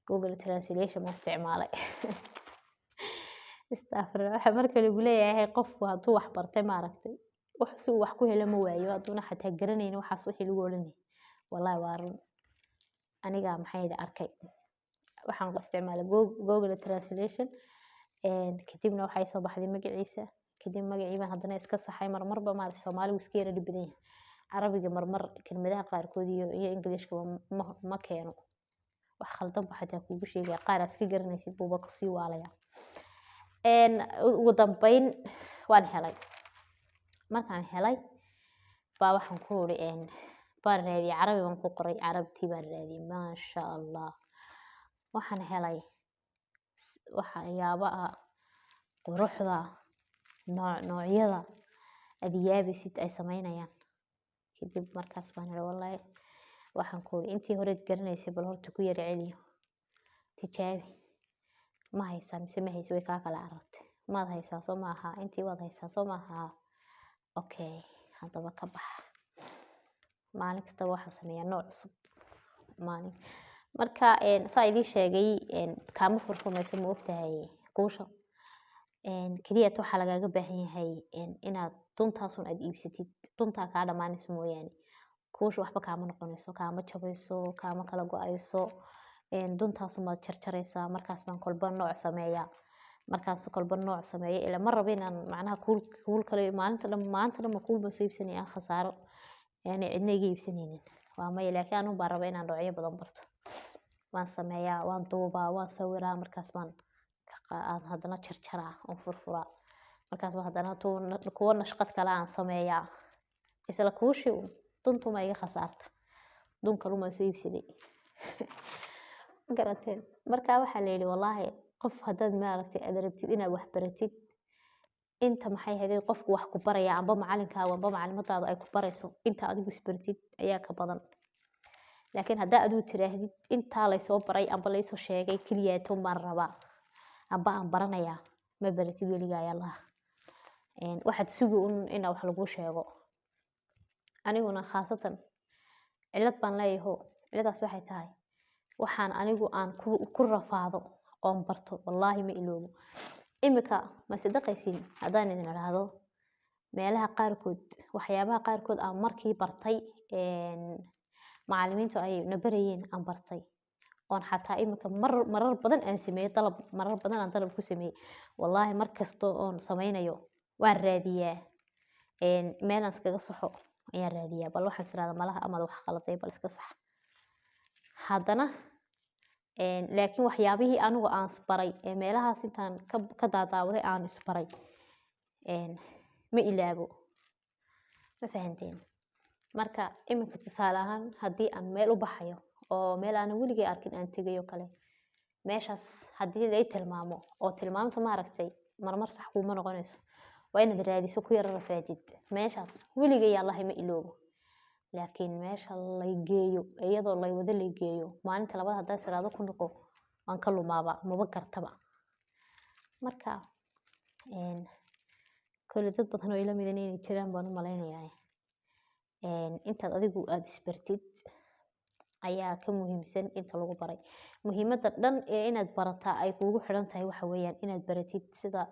Google Translation baan isticmaalay. Astaghfirullah. Waxa marka lagu leeyahay qofku hadduu wax bartay, maaragtay, wax si uu wax ku helo ma waayo, hadduuna xataa garanaynin waxaas wixii lagu odhanayay. Wallahi waa run. Aniga maxay arkay, waxaan isticmaalay Google Translation. Kadibna waxay soo baxday magaciisa. Kadib magacii baan haddana iska saxay. Marmarba maaragtay Soomaaligu iska yara dhib badan yahay. Carabiga marmar kelmadaha qaarkood iyo Englishka ma keeno, wax khaldan ba xataa kuugu sheegaya, qaar aad iska garanaysid buuba kusii waalaya. Ugu dambeyn waan helay. Markaan helay baa waxaan ku uri baan raadiyey, carabi baan ku qoray, carabtii baan raadiyey. Maasha Allah, waxaan helay waxyaabaha quruxda, nooc noocyada aad yaabaysid ay sameynayaan. Kadib markaas baan iri, wallaahi waxaan ku uri intii horeed garanaysay bal horta ku yara celiyo, tijaabi, ma haysaa mise ma haysa? Way kaa kala carartay. Maad haysaa soo maaha? Intii waad haysaa soo maaha? Okay, haddaba ka bax. Maalin kastaba waxaan sameeyaa nooc cusub maalin. Marka saa idiin sheegay, kaama furfurmayso, ma ogtahay? Kuusha keliya waxaa lagaaga baahan yahay inaad duntaasun aad iibsatid. Duntaa kaa dhamaanayso mooyaane, kuusha waxba kaama noqonayso, kaama jabayso, kaama kala go-ayso. Duntaasun baad jarjaraysaa. Markaas baan kolba nooc sameeyaa. Markaas kolba nooc sameeyo ila ma rabo inaan macnaha kuul kuul kale maalinta dhan, maanta dhan ma kuul baan soo iibsanaya, aan khasaaro aanay cidna iga iibsanaynin, waa maya. Laakiin anun baan raba inaan noocyo badan barto. Waan sameeyaa, waan duubaa, waan sawiraa. Markaas baan aan haddana jarjaraa oon furfuraa. Markaas baan haddana kuwo nashqad kale aan sameeyaa, isla kuushii un duntuma iga khasaarta, dun kalumaa soo iibsaday, ma garateen? Marka waxaa la yidhi, wallaahi qof haddaad maaragtay aad rabtid inaad wax baratid, inta maxay ahayd qofku wax ku baraya, amba macalinkaaga amba macalimaddaadu ay ku barayso, inta adigu isbaratid ayaa ka badan. Laakiin haddaa adigu tiraahdid intaa laysoo baray amba laysoo sheegay keliyaatoon baan rabaa amba aan baranayaa, ma baratid weligaa. Yallaha, waxaad sugi un inaa wax laguu sheego. Aniguna khaasatan cilad baan leeyaho. Ciladaas waxay tahay waxaan anigu aan ku rafaado oon barto wallaahi ma iloobo. Imika ma sadaqaysin haddaan idin idhaahdo meelaha qaarkood, waxyaabaha qaarkood aan markii bartay, macalimiintu ay na barayeen aan bartay, oon xataa imika mar marar badan aan sameeyey dalab, marar badan aan dalab ku sameeyey, wallaahi mar kasta oon sameynayo waan raadiyaa meelaan iskaga saxo ayaan raadiyaa. Bal waxaan is malaha amaad wax qaladay, bal iska sax haddana. Laakiin waxyaabihii anigu aan isbaray ee meelahaas intaan ka daadaawaday aan isbaray ma ilaabo, ma fahanteen? Marka iminka tusaale ahaan haddii aan meel u baxayo oo meel aanan weligay arkin aan tegayo kale, meeshaas haddii lay tilmaamo oo tilmaamta maaragtay marmar sax kuuma noqonayso, waa inaad raadiso, ku yara rafaadid. Meeshaas weligay Allahi ma iloobo. Laakiin meesha lay geeyo, iyadoo lay wada lay geeyo, maalinta labaad haddaan siraado ku noqo waan ka lumaaba, maba gartaba. Marka kole dad badan oo ila midan inay jiraan baan u malaynayaa. Intaad adigu aada isbartid. ayaa ka muhiimsan inta lagu baray. Muhiimadda dhan ee inaad barataa ay kuugu xidhan tahay waxa weeyaan inaad baratid sida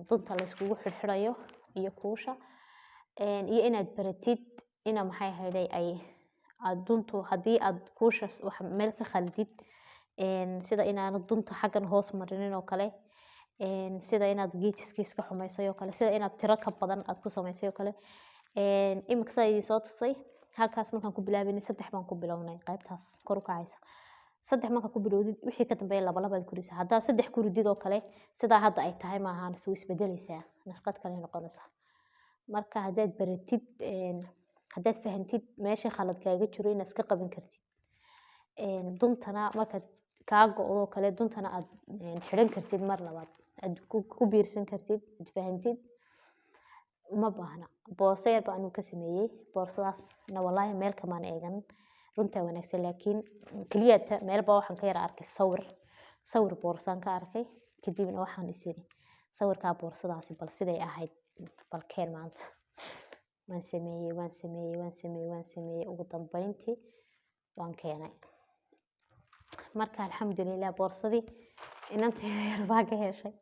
dunta la iskugu xidhxidhayo iyo kuusha, iyo inaad baratid ina maxay ahayday ay aad duntu haddii aad kuusha wax meel ka khaldid, sida inaanad dunta xaggan hoos marinin oo kale, sida inaad geejiska iska xumaysay oo kale, sida inaad tiro ka badan aad ku samaysay oo kale. Iminka saa idin soo tusay halkaas markaan ku bilaabaynay 3 baan ku bilownay qaybtaas kor u kacaysa. 3 markaa ku bilowdid wixii ka dambeeya laba labaad ku ridaysaa. Haddaad 3 ku ridid oo kale sidaa hadda ay tahay maahan, way isbedelaysaa, nashqad kale noqonaysaa. Marka haddaad baratid, haddaad fahantid meesha khalad kaaga jiro inaad iska qaban kartid, duntana markaad kaa go'do kale duntana aad xidhan kartid, mar labaad aad ku biirsan kartid, aad fahantid, uma baahna. Boorso yar baan ka sameeyey, boorsadaasna wallaahi meel kamaan eegan, runtaa wanaagsan, laakiin keliya meel baa waxaan ka yara arkay sawir boorsaan ka arkay. Kadibna waxaan is iri sawirkaa boorsadaasi bal siday ahayd bal keen maanta. Waan sameeyey, waan sameeyey, waan sameeyey, waan sameeyey, ugu dambeyntii waan keenay. Marka alxamdulilah boorsadii inanteeda yar baa ka heshay,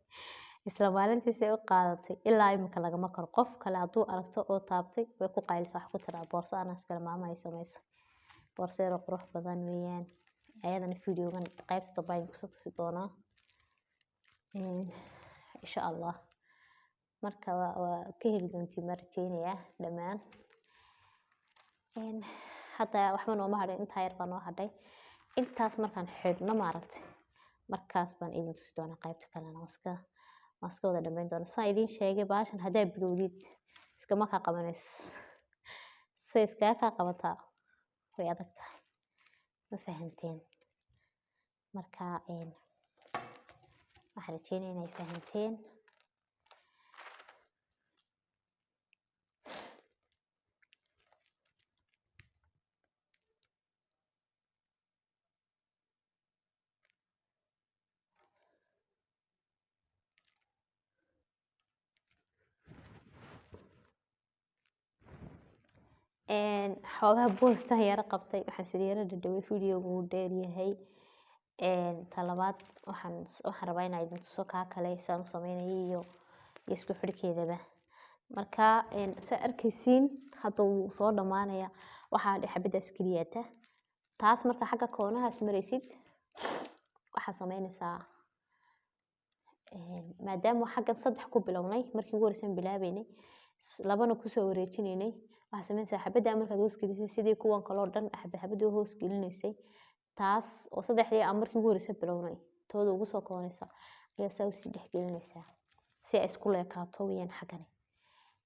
isla maalintiisay u qaadatay, ilaa imika lagama karo. Qof kale hadduu aragto oo taabtay way ku qaylisaa, wax ku tiraa boorso anaa iskale maama ay samaysay. Boorso yar oo qurux badan weeyaan, ayadana videogan qaybta dambe ayaan kusoo tusi doonaa insha Allah. Marka waa ka heli doontiin baan rajeynayaa dhammaan. Hadda waxba nooma hadhin, intaa yar baa noo hadhay. Intaas markaan xidhno maaragtay, markaas baan idin tusi doonaa qaybta kalena, waan iska wada dhameyn doonaa. Saan idiin sheegay baashan haddaad bilowdid iskama kaa qabanayso, say iskaga kaa qabataa way adag tahay, ma fahanteen? Marka waxaan rajeynaya inay fahanteen. Xoogaha boostan yara qabtay, waxaan sida yara dhadhaway videogu wuu dheer yahay. Talabaad waxaan rabaa inaan idin tuso kaa kale saan u sameynayay iyo isku xidhkeedaba. Marka saa arkaysiin hadda wuu soo dhamaanaya, waxaa hadhay xabadaas keliyaata. Taas marka xagga koonahaas maraysid waxaa sameynaysaa, maadaama xaggan 3 ku bilownay markii ugu horreysay bilaabeynay, 2na kusoo wareejinaynay, waxaa sameynaysaa xabaddaa markaad hoos gelisay sidii kuwan kaloo dhan xabad xabadii hoos gelinaysay, taas oo 3dii aan markii ugu horreysay bilownay tooda ugu soo koonaysa ayaa saa usii dhex gelinaysaa si ay isku leekaato weeyaan xaggani.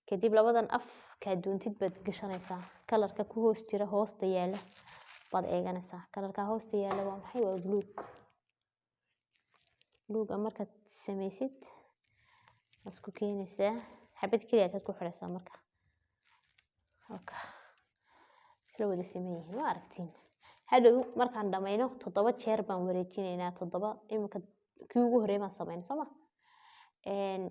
Kadib labadan af kaa doontid baad gashanaysaa, kalarka ku hoos jira hoosta yaala baad eeganaysaa. Kalarka hoosta yaala waa maxay? Waa buluug. Buluuga markaad sameysid waad isku keenaysaa, xabad keliya ayaad ku xidhaysaa. Marka okay, isla wada siman yihiin, waa aragtiin. Hadhow markaan dhammayno 7 jeer baan wareejinaynaa, 7. Iminka kii ugu horreeyay baan sameynay soo ma?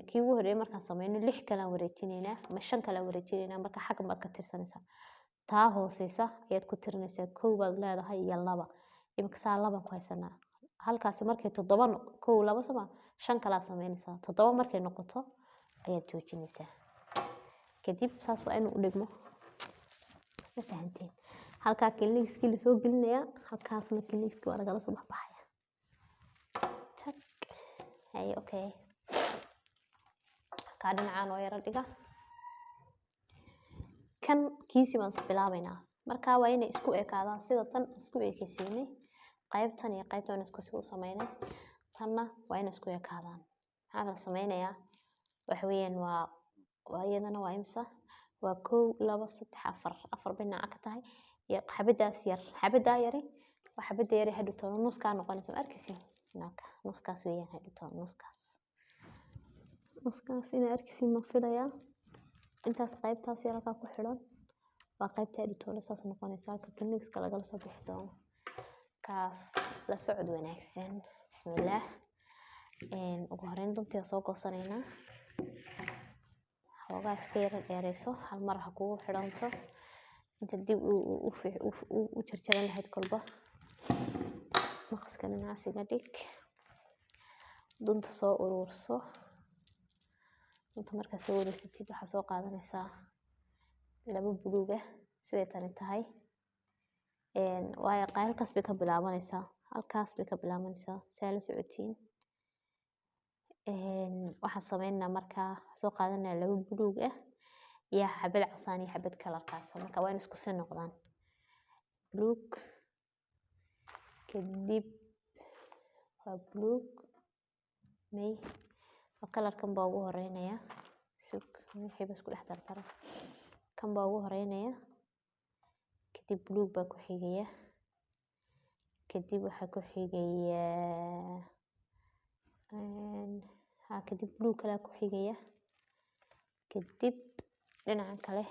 Kii ugu horreeyay markaan sameyno 6 kalaan wareejinaynaa ama 5 kalaan wareejinaynaa. Marka xaggan baad ka tirsanaysaa, taa hooseysa ayaad ku tirinaysaa, 1 baad leedahay iyo 2. Iminka saa 2 ku haysanaa halkaasi. Markay 7, 1 2 soo ma, 5 kalaad sameynaysaa, 7 markay noqoto ayaad joojinaysaa. Kadib saas waa inuu u dhigmo, ma fahanteen? Halkaa kilinigiskii lasoo gelinayaa, halkaasna kilinigiskii waa lagala soo baxbaxaya. Jag haye, okay, halkaa dhinacaan oo yaro dhiga kan kiisi baan bilaabaynaa. Marka waa inay isku ekaadaan sida tan isku ekeysiinay, qaybtan iyo qaybtan isku si u sameynay, tanna waa inay isku ekaadaan. Maxaa la sameynayaa? Waxa weeyaan waa iyadana waa imisa? Waa 1 2 3 4, 4 dhinaca ka tahay iyo xabadaas yar. Xabadaa yari waa xabada yari hadhow toona nuskaa noqonaysa, ma arkaysiin? Naka nuskaas weeyaan hadhow toona nuskaas inaa arkaysiin ma filayaa. Intaas qaybtaas yar halkaa ku xidhan waa qaybta hadhow toona saas noqonaysa, halka kilinigiska lagala soo bixi doono. Kaas la socod wanaagsan. Bismillaah. Ugu horreyn duntii soo goosanaynaa, xoogaa iska yara dheereyso, hal mar ha kugu xidhanto. Inta dib u jarjaran lahayd kolba. Maqaska dhinacaas iga dhig. Dunta soo ururso. Dunta markaa soo urursatid, waxaa soo qaadanaysaa laba buluug ah siday tani tahay. Waayo halkaas bay ka bilaabanaysaa. Halkaas bay ka bilaabanaysaa. Saa la socotiin. Waxaan sameynaa markaa soo qaadanaa laba buluug ah iyo xabad casaan iyo xabad kalarkaas. Marka waa in isku si noqdaan. Buluug kadib waa buluug may waa kalarkan baa ugu horeynaya. Sug, wixii ba isku dhex dardara. Kan baa ugu horeynaya. Kadib buluug baa ku xigaya. Kadib waxaa ku xigaya, kadib buluug kale ku xigaya. Kadib dhinacan kale,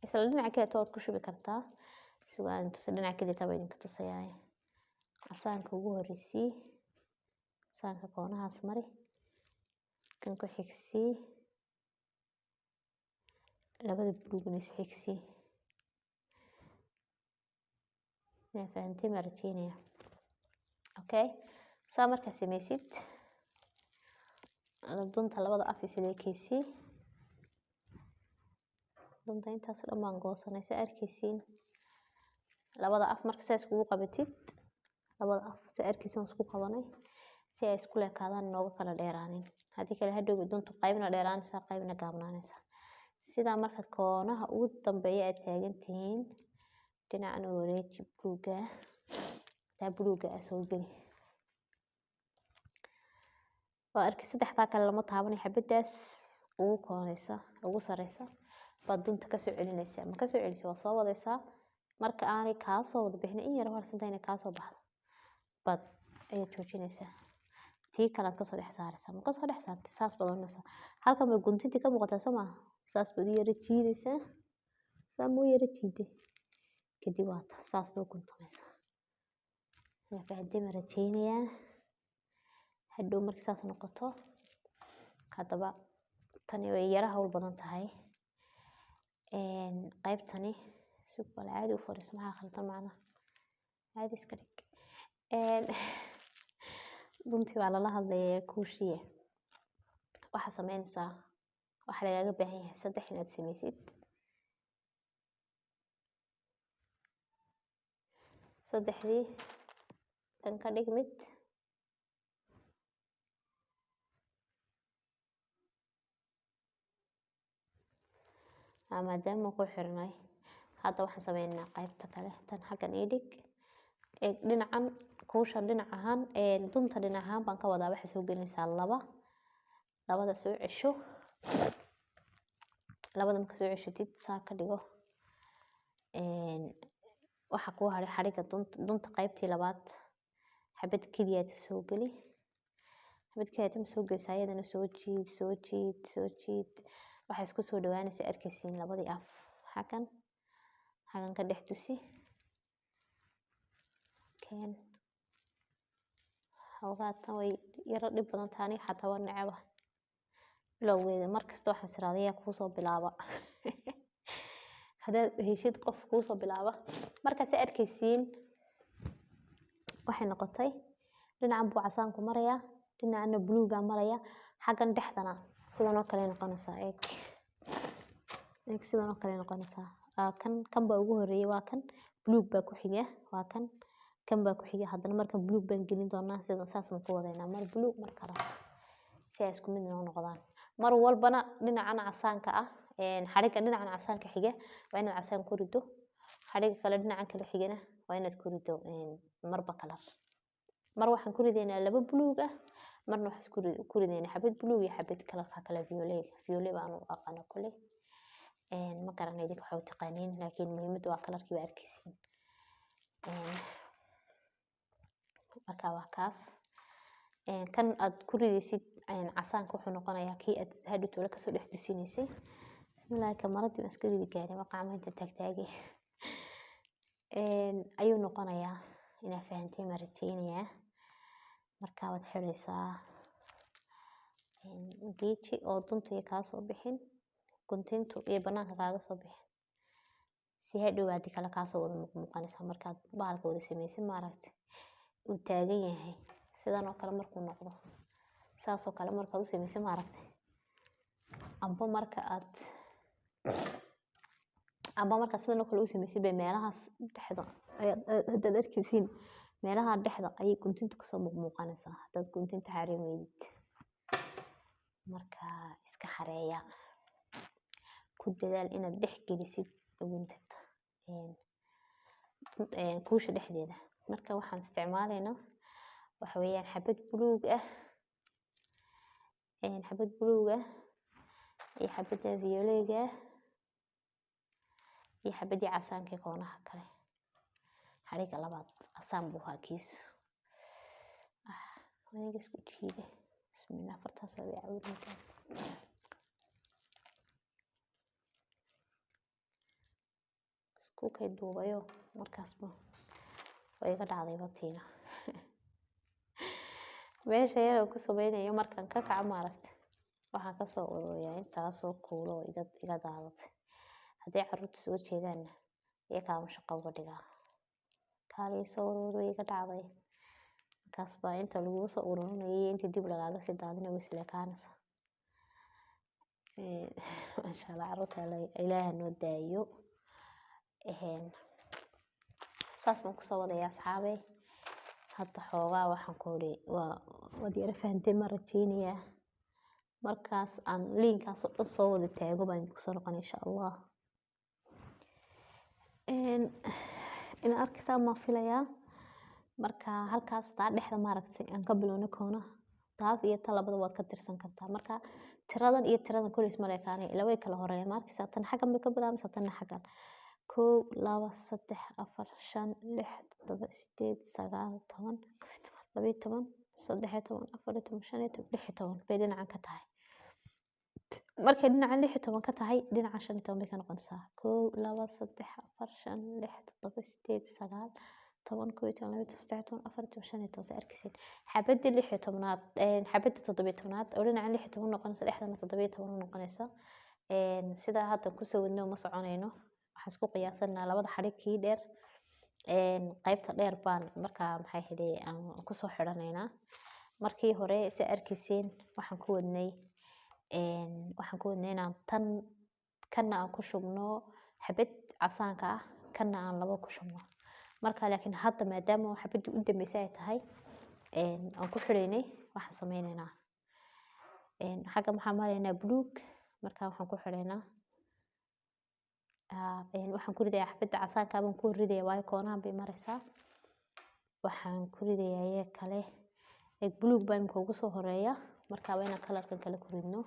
isla dhinaca kale waad ku shubi kartaa. Sugaan tusa dhinaca kale taa idinka tusayaa. Casaanka ugu horeysii. Casaanka koonahaas mari. Kan ku xigsii. Labada buluugna is xigsii. Inaa fahantay ma rajeynaya. Okay, saa markaa sameysid, dunta labada af isleekeysii. Dunta intaas oo dhan baan goosanay, saa arkaysiin. Labada af marka saa iskugu qabatid, labada af saa arkaysiin waan isku qabanay si ay isku leekaadaan, nooga kala dheeraanin. Haddii kale hadhow duntu qaybna dheeraanaysaa, qaybna gaabnaanaysaa. Sidaa markaad koonaha ugu dambeeya aad taagan tihiin, dhinacan u wareeji buluuga, taa buluuga ah soo geli. Waa arkay saddexdaa kale lama taabanay. Xabadaas ugu koonaysa, ugu sareysa baad dunta kasoo celinaysaa. Ma kasoo celisa, waa soo wadaysaa. Marka aanay kaa soo wada bixin, in yar harsanta inay kaa soo baxdo baad ayaad joojinaysaa. Tii kalead kasoo dhex saaraysaa. Ma kasoo dhex saartay, saas baad oranaysaa. Halkan bay guntintii ka muuqataa, soo maaha? Saas baad u yara jiidaysaa. Saa ma u yara jiiday, kadib waa saas bay u guntamaysaa. Inaa fahanteen baan rajeynayaa. Hadhow markii saas noqoto, haddaba tani way yara hawl badan tahay. Qaybtani sug bal, caadi u fadhiiso. Maxaa khaldan? Macnaha caadi iska dhig. Duntii baa lala hadlayaa kuushiye. Waxaa sameynaysaa, waxaa lagaaga baahan yahay saddex inaad sameysid. Saddexdii kan ka dhig mid. Maadaama ku xirnay, hadda waxaan sameynaa qaybta kale. Tan xaggan ii dhig. Dhinacan kuusha dhinac ahaan, dunta dhinac ahaan baan ka wadaa. Waxaa soo gelinaysaa laba. Labada soo cesho. Labada marka soo ceshatid, saa ka dhigo. Waxaa kuu haray xariga dunta qaybtii labaad. Xabad keliyaad soo geli. Xabad keliyaad ma soo gelisa, ayadana soo jiid, soo jiid, soo jiid. Waxay isku soo dhawaanaysaa, arkaysiin, labadii af. Xaggan ka dhex tusi. Keen xoogaa. Tan way yaro dhib badan tahay, aniga xataa waa neceba bilowgeeda. Markasta waxaan siraadayaa kuusoo bilaaba. Haddaad heshid qof kuusoo bilaaba. Markaas arkaysiin waxay noqotay, dhinacan buu casaanku marayaa, dhinacana buluugaa maraya. Xaggan dhexdana sidan oo kale noqonaysaa. Eeg, eeg, sidan oo kale noqonaysaa. Kan baa ugu horeeyay, waa kan. Buluug baa ku xiga, waa kan. Kan baa ku xiga. Haddana markan buluug baan gelin doonaa. Sidan saas baan ku wadaynaa, mar buluug, mar kale, si ay isku mid noo noqdaan. Mar walbana dhinacan casaanka ah, xariga dhinacan casaanka xiga waa inaad casaan ku rido. Xariga kale dhinacan kale xigana waa inaad ku rido marba kalar. Mar waxaan ku ridaynaa laba buluug ah, marna waxaan ku ridaynaa xabad buluug iyo xabad kalarka kale, violet. Violet baan u aqaana kuley, ma garanay idinka waxaa u taqaaniin, laakiin muhiimaddu waa kalarkii baa arkaysiin. Marka waa kaas. Kan aad ku ridaysid casaanka wuxuu noqonayaa kii aad hadhow toole kasoo dhex tusinaysay. Bismillaahi, kamaradii waan iska ridi gaaray, waa qacmaha inta taagtaagay ayuu noqonayaa. Inaa fahanteen baan rajeynayaa. Marka waad xiraysaa geeji oo duntu iyo kaa soo bixin, guntintu iyo banaanka kaaga soo bixin. Si Si hadhow haddii kale kaasoo wada muuqmuuqanaysa markaad bahalka wada samaysid, maaragtay, uu taagan yahay sidan oo kale markuu noqdo, saasoo kale markaad u samaysid, maaragtay, amba markaad sidan oo kale u samaysid bay meelahaas dhexda ayaad haddaad arkaysiin, meelaha dhexda ayay guntintu kasoo muuqmuuqanaysaa haddaad guntinta xareyn weydid. Marka iska xareeya, ku dadaal inaad dhex gelisid guntinta kuusha dhexdeeda. Marka waxaan isticmaalaynaa waxa weeyaan xabad buluug ah, xabad buluug ah iyo xabadda violet-ga ah iyo xabadii casaanka ee koonaha kale. Xariga labaad casaan buu ahaa kiisu. Aniga isku jiide, bismillah, fartaas waa caawinaysaa. Isku kay duubayo markaasba way iga dhacday batiina meesha yar oo ku sameynayo. Markaan ka kaco, maaragtay, waxaan kasoo ururiyaa intaasoo kuulo oo iga daadatay. Haddii caruurta soo jeedaanna, iyakaama shaqo uga dhigaa, kaalay soo ururi, iga dhacday. Markaas baa inta lagugu soo ururinayay iyo inta dib lagaaga sii daadinayo way isleekaanaysaa. Maasha Allah, caruurta Ilaaha noo daayo. Saas baan kusoo wadayaa, asxaabey. Hadda xoogaa waxaan ku iri waa waad yara fahanteen ma rajeynayaa. Markaas aan liinkaas oo dhan soo wada taago baan kusoo noqon, insha Allah. Ina arkaysaan baan filayaa. Marka halkaas taa dhexda, maaragtay, aan ka bilowno koonaha, taas iyo ta labada waad ka tirsan kartaa. Marka tiradan iyo tiradan kulli isma leekaanay, ila way kala horeeyaan. Ma arkaysaa? Tan xaggan bay ka bilaabmaysaa, tanna xaggan. 1, 2, 3, 4, 5, 6, 7, 8, 9, 10, 11, 12, 13, 14, 15, 16 bay dhinacan ka tahay. Markay dhinacan 16 ka tahay, dhinaca 15 bay ka noqonaysaa. 1, 2, 3, 4, 5, 6, 7, 8, 9, 10, 11, 12, 13, 14, 15. Saa arkaysiin, xabadda 16-aad, xabadda 17-aad oo dhinacan 16 noqonaysa, dhexdana 17 u noqonaysa. Sidaa hadda kusoo wadno ma soconayno. Waxaan isku qiyaasanaa labada xadhig kii dheer. Qaybta dheer baan markaa, maxay ahayd, aan kusoo xidhanaynaa. Markii hore, si arkayseen, waxaan ku wadnay inaan tan kana aan ku shubno xabad casaanka ah, kana aan labo ku shubno. Marka laakiin hadda, maadaama xabaddii u dambeysay ay tahay aan ku xidhaynay, waxaan sameynaynaa xagga waxaan maraynaa buluug. Marka waxaan ku xidhaynaa, waxaan ku ridayaa xabadda casaanka baan ku ridayaa, waayo koonahan bay maraysaa. Waxaan ku ridayaa iyaga kale buluug baa imika ugu soo horeeya. Marka waa inaan color-kan kale ku ridno.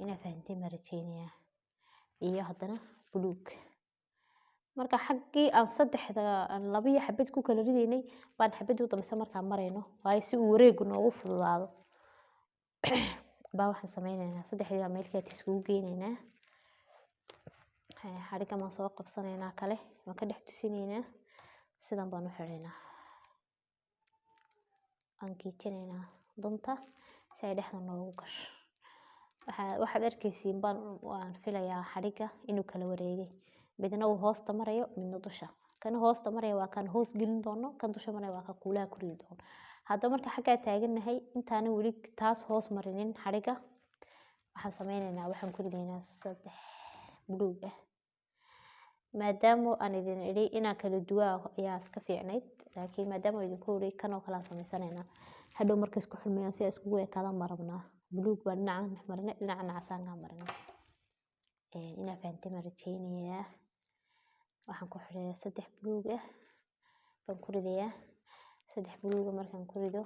Inaa fahanteen baan rajeynayaa. Iyo haddana buluug. Marka xaggii aan saddexda aan laba iyo xabad ku kala ridaynay baan xabadii u dambeysa markaan marayno, waayo si uu wareegu noogu fududaado baa waxaan sameynaynaa saddexdii baa meel kaleeta iskugu geynaynaa. Xadhiggan baan soo qabsanaynaa kale, waan ka dhex tusinaynaa. Sidan baan u xidhaynaa, waan giijinaynaa dunta si ay dhexda noogu gasho. Waxaad arkaysiin baan waan filayaa xadhigga inuu kala wareegay, midna uu hoosta marayo, midna dusha. Kan hoosta maraya waa kan hoos gelin doono, kan dusha maraya waa kan kuulaha ku ridi doono. Haddaba marka xaggaa taagannahay, intaanan weli taas hoos marinin xadhigga, waxaan sameynaynaa, waxaan ku ridaynaa saddex buluug ah. Maadaama aan idin idhi inaan kala duwaa ayaa iska fiicnayd, laakiin maadaama idinku idhi kan oo kale aan samaysanaynaa, hadhow markay isku xulmayaan si ay iskugu ekaadaan baan rabnaa. Buluug baa dhinacan marinay, dhinacana casaankaan marinay. Inaa fahanteen baan rajeynayaa. Waxaan ku xidhayaa saddex buluug ah baan ku ridayaa. Saddex buluuga markaan ku rido,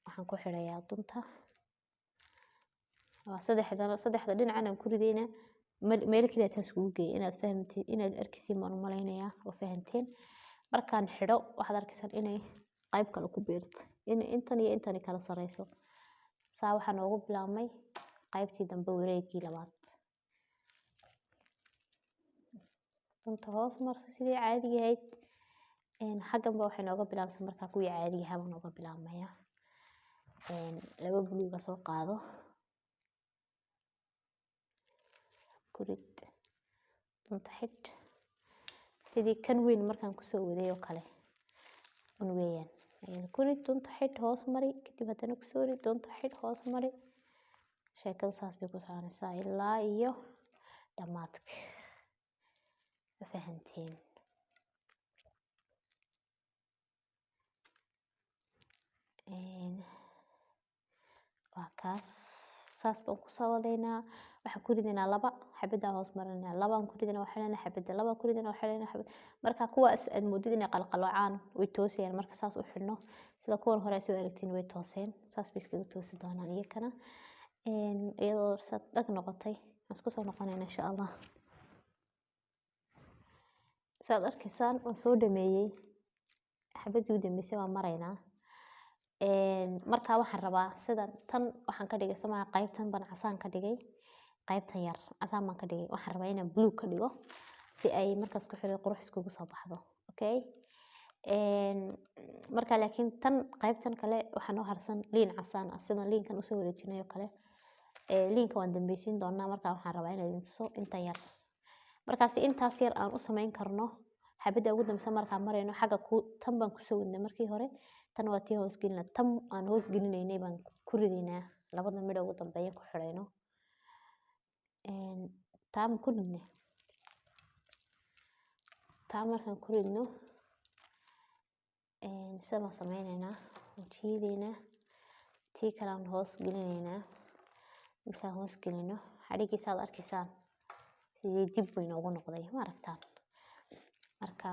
waxaan ku xidhayaa dunta. Waa saddexda dhinacan aan ku ridayna meel kaliya taan iskugu geeyay. Inaad fahamteen, inaad arkaysiin baan u malaynayaa oo fahanteen. Markaan xidho, waxaad arkaysaan inay qayb kale ku biirto, in intan iyo intani kala sareyso. Saa waxaa noogu bilaabmay qaybtii dambe, wareegii labaad. Dunta hoos marso sidii caadiga ahayd. Xaggan ba waxay nooga bilaabmaysaa markaa kuwii caadiga ahaa baa nooga bilaabmaya. Laba buluuga soo qaado, ku rid. Dunta xidh sidii kan weyn markaan kusoo waday oo kale un weeyaan. Ayada ku rid, dunta xidh, hoos mari, kadib haddana kusoo rid, dunta xidh, hoos mari. Sheekadu saas bay ku soconaysaa ilaa iyo dhammaadka. Ma fahanteen? Waa kaas, saas baan kusoo wadaynaa. Waxaan ku ridaynaa laba xabaddaa, hoos marinaa labaan ku ridaynaa, waa xidhanaa xabadda, labaan ku ridaynaa, waa xidhanaa xabad. Marka kuwaas aad moodid inay qalqaloocaan, way toosayaan marka saas u xidhno. Sida kuwan hore aad soo aragtiin, way tooseen, saas bay iskaga toosi doonaan iyakana. Iyadoo saad dhag noqotay waan isku soo noqonayna insha Allah. Saad arkaysaan, waan soo dhameeyey, xabaddii u dambeysay waan maraynaa. Markaa waxaan rabaa sidan tan waxaan ka dhigay somaa, qaybtan baan casaan ka dhigay, qaybtan yar casaan baan ka dhigay. Waxaan rabaa inaan blue ka dhigo si ay markaas ku xidho qurux iskugu soo baxdo. Okay, marka laakiin tan qaybtan kale waxaa noo harsan liin casaan ah, sidan liinkan usoo wareejinay oo kale. Liinka waan dambeysiin doonaa. Markaa waxaan rabaa inaan idin tuso intan yar. Markaasi intaas yar aan u samayn karno xabadda ugu dambeysa markaan marayno xagga ku tan baan kusoo wadnay markii hore. Tan waa tii hoos gelina, tan aan hoos gelinaynay baan ku ridaynaa labada midho ugu dambeeya ku xidhayno. Taa ma ku ridne? Taa markaan ku ridno, sida baan sameyneynaa, waan jiideynaa, tii kale aan hoos gelinaynaa. Markaan hoos gelino, xadhigiisa aad arkaysaan sidii dib buu inoogu noqday, ma aragtaan? Marka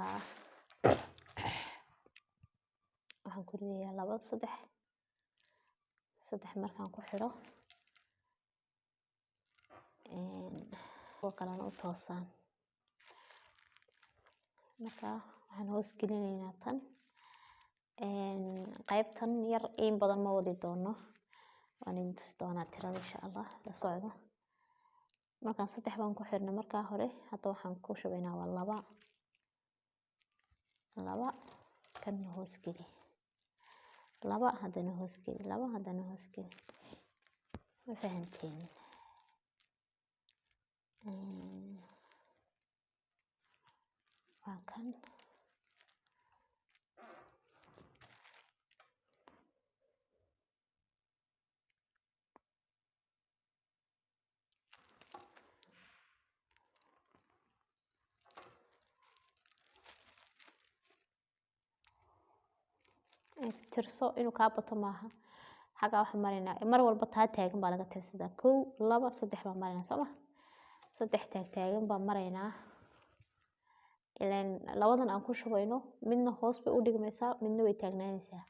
waxaan ku ridayaa laba, saddex, saddex. Markaan ku xidho, kuwa kalena u toosaan. Marka waxaan hoos gelinaynaa tan qaybtan yar. In badan ma wadi doono, waan idin tusi doonaa tirada insha Allah, la socdo. Markaan saddex baan ku xidhnay markaa hore, hadda waxaan ku shubaynaa waa laba, laba. Kanna hoos geli, laba, haddana hoos geli, laba, haddana hoos geli. Ma fahanteen? Waa kan. Tirso, inuu kaa bato maaha. Xaggaa waxaan maraynaa mar walba taa taagan baa laga tirsadaa. Kow, laba, saddex baan maraynaa, soo ma? Saddex taag taagan baan maraynaa. Ilaan labadan aan ku shubayno, midna hoos bay u dhigmaysaa, midna way taagnaanaysaa.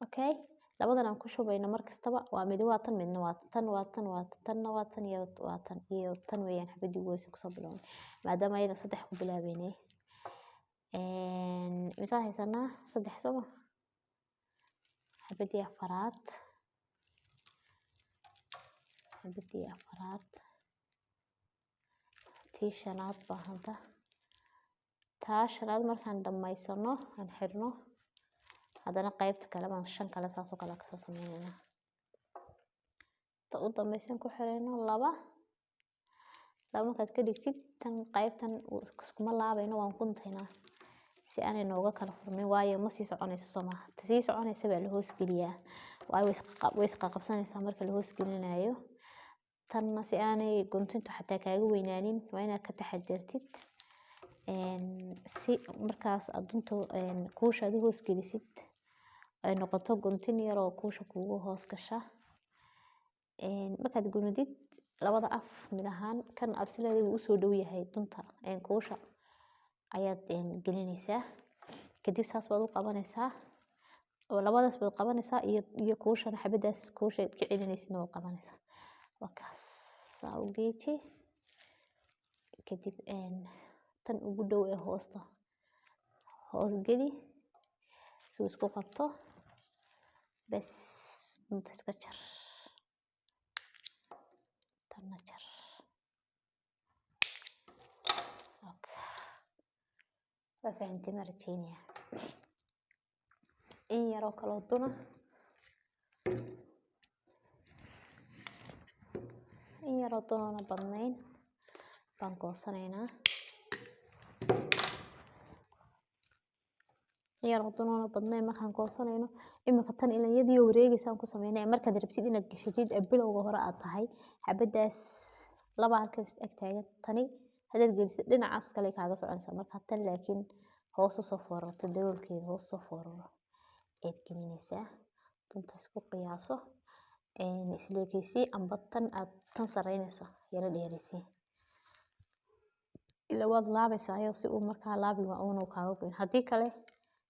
Okay, labadan aan ku shubayno mar kastaba waa mid waa tan, midna waa tan, waa tan, waa tanna, waa tan iyo waa tan iyo tan weeyaan. Xabadii ugu horreysay kusoo bilownay, maadaama ayada saddex ku bilaabeynay. Misaan haysanaa saddex, soo ma? Xabadii afaraad, xabadii afaraad, tii shanaad baa hadda. Taa shanaad markaan dhammaysano, aan xirno, haddana qaybta kale baan shan kale saas oo kale kasoo sameyneynaa. Ta u dambeysan ku xirayno laba, laba. Markaad ka dhigtid tan qaybtan iskuma laabayno, waan guntaynaa si aanay nooga kala furmin, waayo ma sii soconayso, soo maaha? Ta sii soconaysa baa la hoos geliyaa, waayo way isqaqabsanaysaa marka la hoos gelinayo. Tanna si aanay guntintu xataa kaaga weynaanin, waa inaad ka taxadartid si markaas aad dunta kuusha aad u hoos gelisid ay noqoto guntin yar oo kuusha kuugu hoos gasha. Markaad gunudid labada af mid ahaan, kan aad sileedahay wuu usoo dhow yahay dunta kuusha ayaad gelinaysaa. Kadib saas baad u qabanaysaa oo labadaas baad qabanaysaa iyo kuushana, xabadaas kuusha aad ka celinaysidna waad qabanaysaa. Waa kaas, saa u geeji. Kadib tan ugu dhow ee hoosta hoos geli si uu isku qabto. Bes, dunta iska jar, tanna jar. Okay. Waa fahamtay, ma rajeynaya? In yaroo kaloo duna, in yaroo dunoona badnayn Baan goosanaynaa yar dunoona badnayn markaan goosanayno. Iminka tan ilan iyadiyo wareegaysaan ku sameynaya. Markaad rabtid inaad gashatid bilowga hore aad tahay, xabadaas laba halkaas ag taagan, tani haddaad gelisid dhinacaas kale kaaga soconaysaa. Marka tan laakiin hoos usoo foorarto, daloolkeeda hoos usoo fooraro ayaad gelinaysaa. Dunta isku qiyaaso, isleekeysii, amba tan aad tan sareynaysa yara dheereysii, ila waad laabaysaa si uu markaa laabiga uuna kaaga goyn. Haddii kale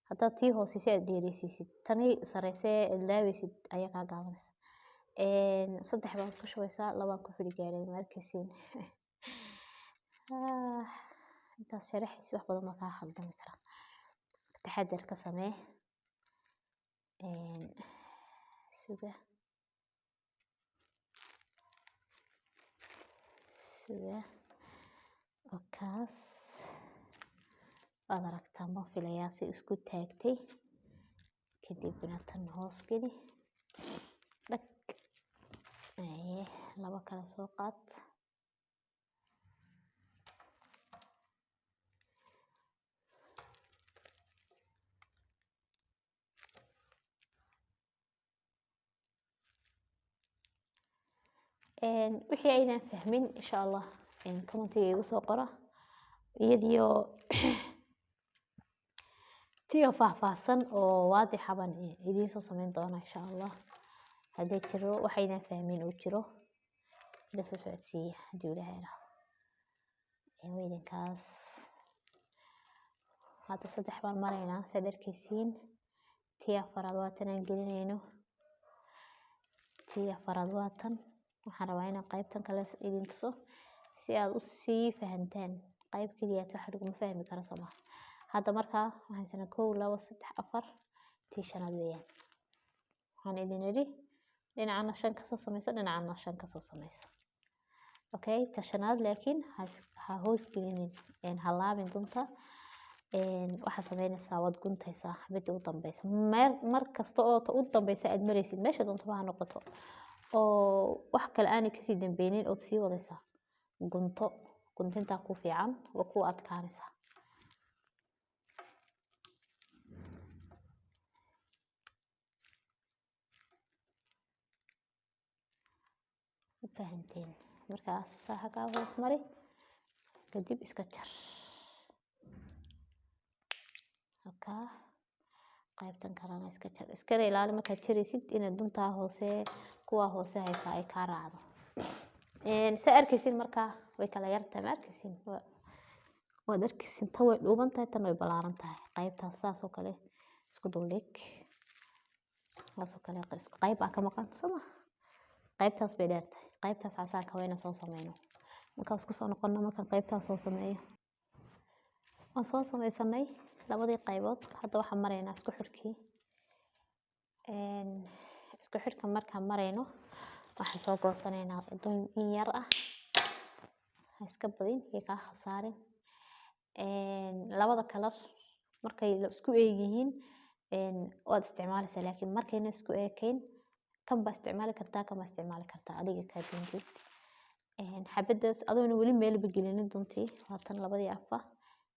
haddaad tii hooseysa aad dheereysiisid, tani sareysee aad laabaysid ayaa kaa gaabanaysa. 3 baad ku shubaysaa, 2 ku xidhi gaadhay ma arkaysiin. Intaas sharaxaysi wax badan baa kaa khaldami kara, taxadar ka samee. Suga suga, wakaas waad aragtaan baan filayaa si isku taagtay. Kadibna tan hoos geli, dhag. 2 kale soo qaad. Wixii aydan fahmin insha Allah commentiga igu soo qora, iyadiyo tiyo faahfaahsan oo waadixa baan idiin soo sameyn doonaa insha Allah. Haddii jiro waxaydan fahmin uu jiro, ila soo socodsiiya haddii Ilaahay yiraahdo. Weydinkaas hadda 3 baan maraynaa, saad arkaysiin. Tii afaraad waa tan aan gelinayno, tii afaraad waa tan. Waxaan rabaa inaan qaybtan kale idin tuso si aad u sii fahantaan. Qayb keliya waxa laguma fahmi karo soo maaha. Hadda markaa waxaan sanaa 1, 2, 3, 4, tii shanaad weeyaan. Waxaan idin idhi dhinacana 5 ka soo sameyso, dhinacana 5 ka soo sameyso. Okay, ta shanaad laakiin ha hoos gelinin, ha laabin dunta. Waxaad sameynaysaa, waad guntaysaa xabadda u dambeysa. Mar kasta oo ta u dambeysa aad maraysid, meesha doontaba ha noqoto, oo wax kale aanay kasii dambeynin ood sii wadaysaa, gunto. Guntintaa ku fiican, waa ku adkaanaysaa. Fahanteen? Markaas xaggaa hoos mari, kadib iska jar. Halkaa qaybtan kalena iska jar. Iskana ilaali markaad jaraysid inaad duntaa hoose, kuwa hoose haysaa ay kaa raacdo. Sa arkaysin markaa way kala yartahay, ma arkaysin? Waad arkaysin, tan way dhuuban tahay, tan way ballaaran tahay. Qaybtaas saas oo kale isku duldhig, saas oo kale isku qayb baa ka maqan soo ma? Qaybtaas bay dheer tahay, qaybtaas casaanka waa inaan soo sameyno. Markaan isku soo noqono markaan qaybtaas soo sameeyo. Waan soo sameysanay labadii qaybood. Hadda waxaan maraynaa isku xidhkii. Isku xidhka markaan marayno waxaan soo goosanaynaa dun in yar ah, ha iska badin iyo kaa khasaarin. Labada kalar markay isku eeg yihiin waad isticmaalaysaa, laakiin markayna isku eekayn kan baa isticmaali kartaa, kan baa isticmaali kartaa, adiga kaa doontid. Xabadaas adoona weli meelba gelinin duntii, waa tan labadii afa,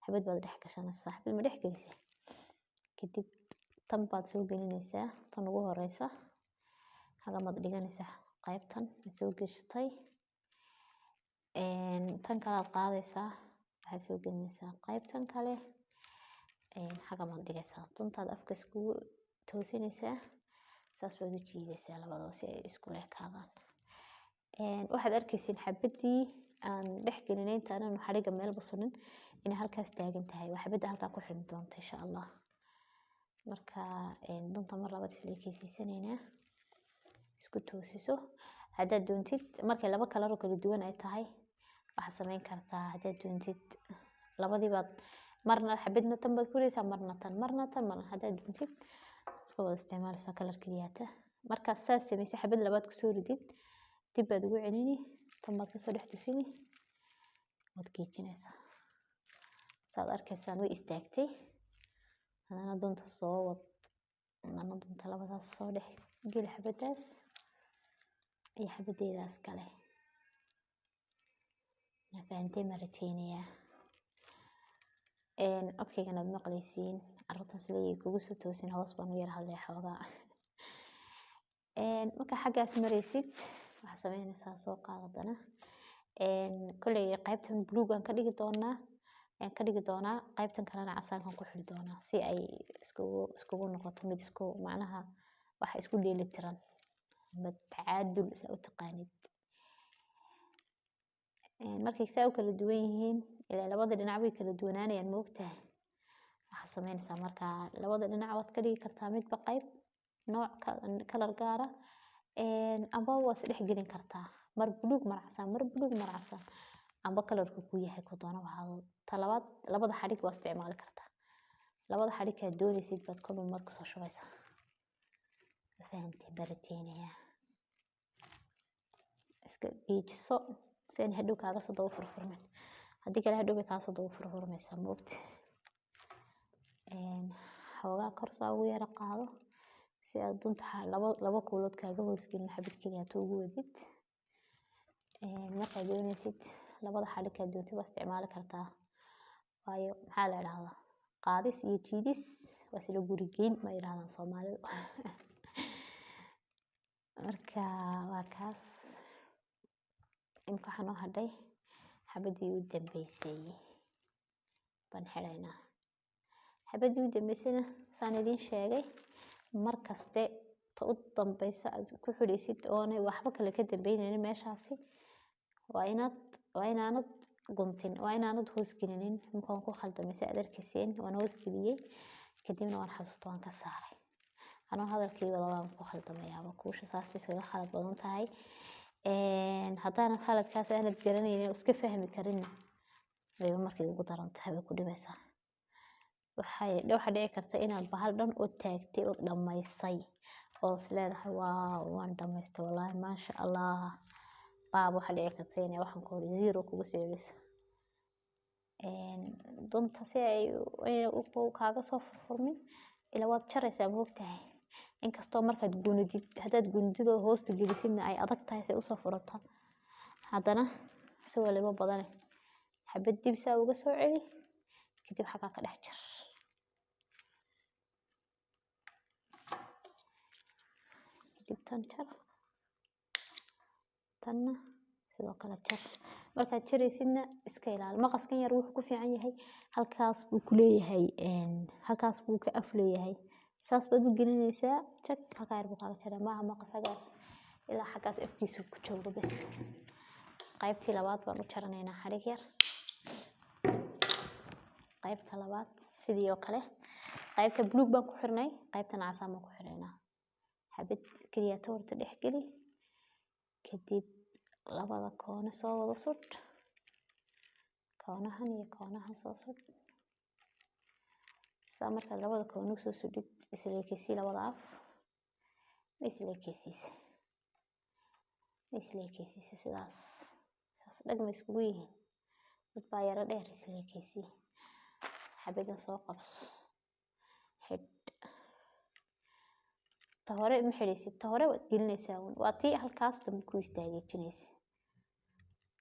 xabad baad dhex gashanaysaa. Xabad ma dhex gelisay, kadib tan baad soo gelinaysaa, tan ugu horeysa hagamaad dhiganaysaa. Qaybtan aad soo geshatay, tan kale aad qaadaysaa, waxaad soo gelinaysaa qaybtan kale, xagamaad dhigaysaa. Duntaad afka iskugu toosinaysaa, saas baad u jiidaysaa labadaba si ay isku leekaadaan. Waxaad arkaysiin xabadii aan dhex gelinay intaanan xadhigga meelba sunin inay halkaas taagan tahay. Waa xabadda halkaa ku xidhan doonta insha Allah. Marka dunta mar labaad isla ekeysiisanaynaa, isku toosiso. Haddaad doontid markay laba kalar oo kala duwan ay tahay, waxaad sameyn kartaa haddaad doontid labadii baad marna xabadna tan baad ku ridaysaa, marna tan, marna tan, marna haddaad doontid iska wada isticmaalaysaa kalar keliyaata. Markaad saas samaysay, xabad labaad kusoo ridid, dib baad ugu celini, tan baad kasoo dhex tusini, waad geejinaysaa. Saad arkaysaan way istaagtay. Haddana dunta soo wad, haddana dunta labadaas soo dhex geli, xabadaas iyo xabadeedaas kale. Inaa fahanteen baan rajeynayaa. Codkaygan aad maqleysiin, carruurtan sidee kugu soo toosin, hoos baan u yara hadlaya xoogaa. Marka xaggaas maraysid, waxaa sameynaysaa, soo qaad haddana. Kolley qaybtan buluug aan ka dhigi doonaa, ayaan ka dhigi doonaa, qaybtan kalena casaankan ku xidhi doonaa, si ay iskugu noqoto mid isku macnaha wax isku dheeli tiran ama tacaadul saa u taqaanid. Markay saa u kala duwan yihiin, ilaa labada dhinac way kala duwanaanayaan, moogtahay. Waxaa sameynaysaa, markaa labada dhinac waad ka dhigi kartaa midba qayb nooc kalar gaara, amba waa is dhex gelin kartaa, mar buluug mar casaan, mar buluug mar casaan, amba kalarku ku yahay ku doona ahaado. Ta labaad, labada xadhig waa isticmaali kartaa. Labada xadhig kaad doonaysid baad kolba mar kusoo shubaysaa. Ma fahanteen baan rajeynayaa. Iska geejiso si aan hadhow kaaga soo daba furfurmin. Haddii kale hadhow bay kaa soo daba furfurmaysaa, moogta. Xoogaa kor saa ugu yara qaado si aad dunta laba kuulood kaaga hoos gelin, xabad keliya aad ugu wadid. Markaad doonaysid, labada xadhig kaad doontid waa isticmaali kartaa. Waayo, maxaa la idhahdaa, qaadis iyo jiidis waa isla guri geyn, ma yidhahdaan Soomaalidu. Marka waa kaas. Imika waxaa noo hadhay xabadii u dambeysay baan xidhaynaa. Xabadii u dambeysayna, saan idiin sheegay, mar kaste ta u dambeysa aad ku xidhaysid oonay waxba kale ka dambeynaynin meeshaasi, waa inaanad guntin, waa inaanad hoos gelinin. Imika waan ku khaldamay, si aad arkayseen, waan hoos geliyey, kadibna waan xasuusta, waan ka saaray. Anoo hadalkii wada waan ku khaldamayaaba. Kuusha saas bay iskaga khalad badan tahay. Haddaanad khaladkaas aanad garanaynin oo iska fahmi karinna, wayba markay ugu daran tahay, way ku dhibaysaa. Waxaa dhici karta inaad bahal dhan oo taagtay oo dhammaysay oo is leedahay, "Waaw, waan dhamaystay, wallaahi, maasha Allah," baaba waxaa dhici karta inay waxaan ku hori zero kugu soo celiso dunta, si ay kaaga soo furfurmin. Ila waad jaraysaa, moogtahay. Inkastoo markaad gunudid, haddaad gunudid oo hoosta gelisidna ay adag tahay si usoo furata, haddana si waliba badane xabad dib saa uga soo celi, kadib xaggaa ka dhex jar. Kadib tan jar, tanna sidoo kale jar. Markaad jaraysidna iska ilaali maqaskan yar. Wuxuu ku fiican yahay halkaas buu ku leeyahay, halkaas buu ka af leeyahay. Saas baad u gelinaysaa, jag, halkaa yar buu kaaga jaraa. Maaha maqas xaggaas ilaa xaggaas afkiisu ku joogo bes. Qaybtii labaad baan u jaranaynaa xadhig yar. Qaybta labaad sidii oo kale, qaybta buluug baan ku xirnay, qaybtana casaan baan ku xiraynaa. Xabad keliya horta dhex geli, kadib labada koone soo wada sudh, koonahan iyo koonahan soo sudh. Saa markaad labada koone usoo sudhid, isleekeysii labada af. Ma isleekeysiise? Ma isleekeysiise? Sidaas saas dhag ma iskugu yihiin? Mid baa yaro dheer. Isleekeysii. Xabadan soo qabso, xidh. Ta hore ma xidhaysid, ta hore waad gelinaysaa uun. Waa tii halkaas dambe ku istaagejinaysa,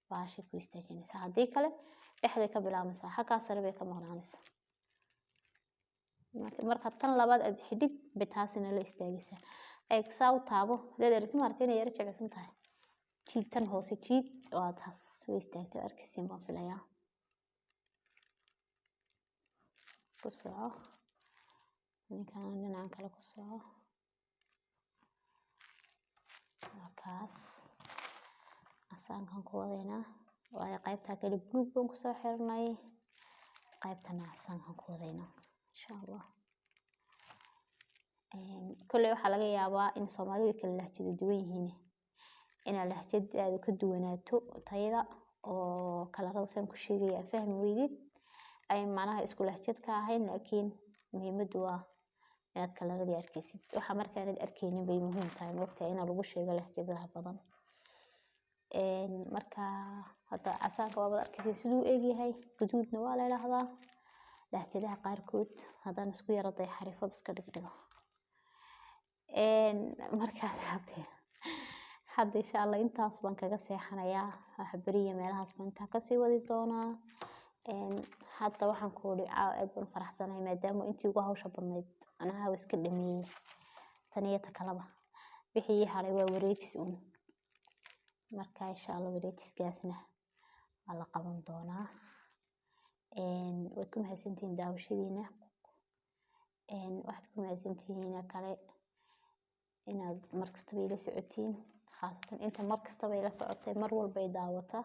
baashay ku istaajinaysaa. Haddii kale dhexday ka bilaabmaysaa, halkaas sare bay ka maqnaanaysaa. Marka tan labaad aad xidhid bay taasina la istaagaysaa. Eeg, saa u taabo. Hadaad aragtid maaragtay inay yaro jilicsan tahay, jiid, tan hoose jiid. Waa taas, way istaagtay, waa arkaysiin baan filayaa. Ku soco ninkan, dhinacan kale ku soco. Waa kaas, casaankan ku wadaynaa, waayo qaybtaa kale buluug baan kusoo xirnay, qaybtana casaankan ku wadaynaa, insha Allah. Kolley waxaa laga yaabaa in Soomaalidu ay kala lahjado duwan yihiin, inaad lahjadaadu ka duwanaato tayada oo kalarada saan ku sheegaya fahmi weydid, ay macnaha isku lahjad ka ahayn. Laakiin muhiimaddu waa inaad kalaradii arkaysid. Waxa markaanad arkaynin bay muhiim tahay, moogtahay, inaa lagu sheego lahjadaha badan. Marka hadda casaanka waabad arkaysid siduu u egyahay. Guduudna waa la idhaahdaa lahjadaha qaarkood, haddaan isku yara day xariifad iska dhigdhigo. Marka asxaabteeda, Hadda insha Allah intaas baan kaga seexanayaa. Waxa beriya meelahaas baan intaa kasii wadi doonaa. Hadda waxaan ku uri caawa aad baan u faraxsanahay, maadaama intii ugu hawsha badnayd anaha iska dhameeyey. Tan iyo ta kalaba wixii ii haray waa wareejis uun. Marka insha Allah wareejiskaasna waa la qaban doonaa. Waad ku mahadsantihiin daawashadiina. Waxaad ku mahadsantihiin kale inaad markastaba ila socotiin, khaasatan inta markastaba ila socotay, mar walba ay daawata,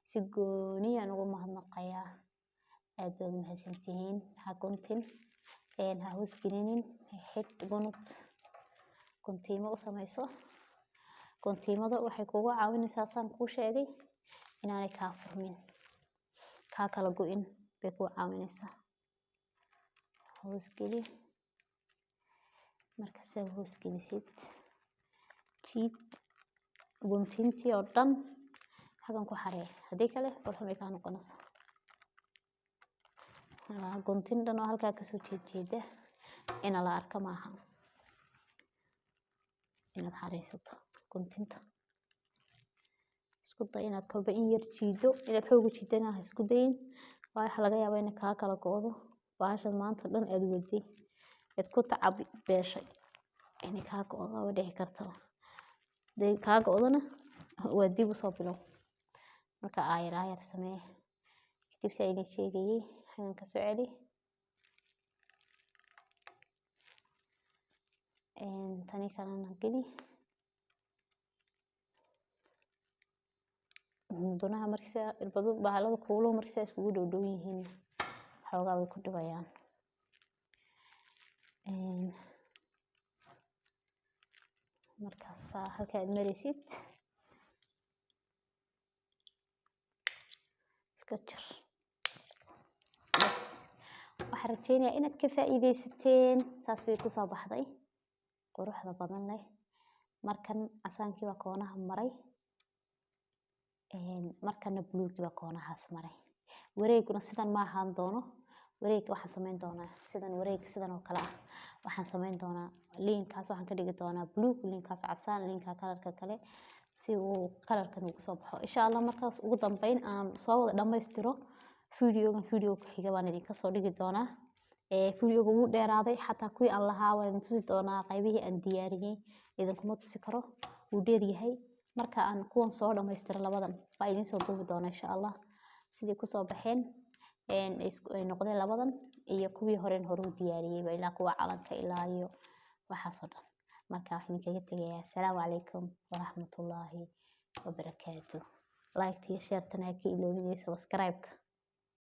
si gooniyaan ugu mahadnaqayaa. Aad baad mahadsantihiin. Ha guntin, ha hoos gelinin, xidh gunud, guntiimo u samayso. Guntiimada waxay kugu caawinaysaa, saan kuu sheegay, inaanay kaa furmin, kaa kala go'in bay kuu caawinaysaa. Hoos geli. Marka saa hoos gelisid, jiid guntiintii oo dhan xagan ku xaree. Haddii kale foolxumay kaa noqonaysaa. Guntin dhan oo halkaa kasoo jeedjeeda ina la arka maaha. Inaad xareysato guntinta, isku day inaad kolba in yar jiido. Inaad xoog u jiidana ha isku dayin, waayo waxaa laga yaabaa inay kaa kala go'do bahashan maanta dhan aad waday, aad ku tacab beeshay, inay kaa go'do waa dhici karta. Haday kaa go'dona, waa dib usoo bilow. Marka aayar aayar samee. Kadib saa idin sheegayay, xagan ka soo celi. Tani kalena geli dunaha. Markisa irbado bahalada kuuluhu markisa iskugu dhow dhow yihiin, xoogaa way ku dhibayaan. Markaas halka aad maraysid iska jar bas. Waxaan rajeynayaa inaad ka faa'iidaysateen. Saas bay kusoo baxday quruxda badan leh. Markan casaankii baa koonaha maray, markana buluugii baa koonahaas maray. Wareeguna sidan ma ahaan doono. Wareeg waxaan samayn doonaa sidan, wareeg sidan oo kale ah waxaan samayn doonaa. Liinkaas waxaan ka dhigi doonaa buluug, liinkaas casaan, liinka kalarka kale, si uu kalarkan ugu soo baxo insha Allah. Markaas ugu dambeyn aan soo wada dhammaystiro videogan, video ku xiga baan idinka soo dhigi doonaa. Videoga wuu dheeraaday. Xataa kuwii aan lahaa waan idin tusi doonaa, qaybihii aan diyaariyey idinkuma tusi karo, wuu dheer yahay. Marka aan kuwan soo dhammaystiro labadan baa idin soo duubi doonaa insha Allah, sidii kusoo baxeen ay noqdeen labadan iyo kuwii horen hore u diyaariyeyba, ilaa kuwa calanka, ilaa iyo waxaasoo dhan. Marka waxaan idinkaga tegayaa asalaamu calaykum waraxmatullaahi wabarakaatu. Like iyo share-tana ha ka iloobin iyo subscribe-ka.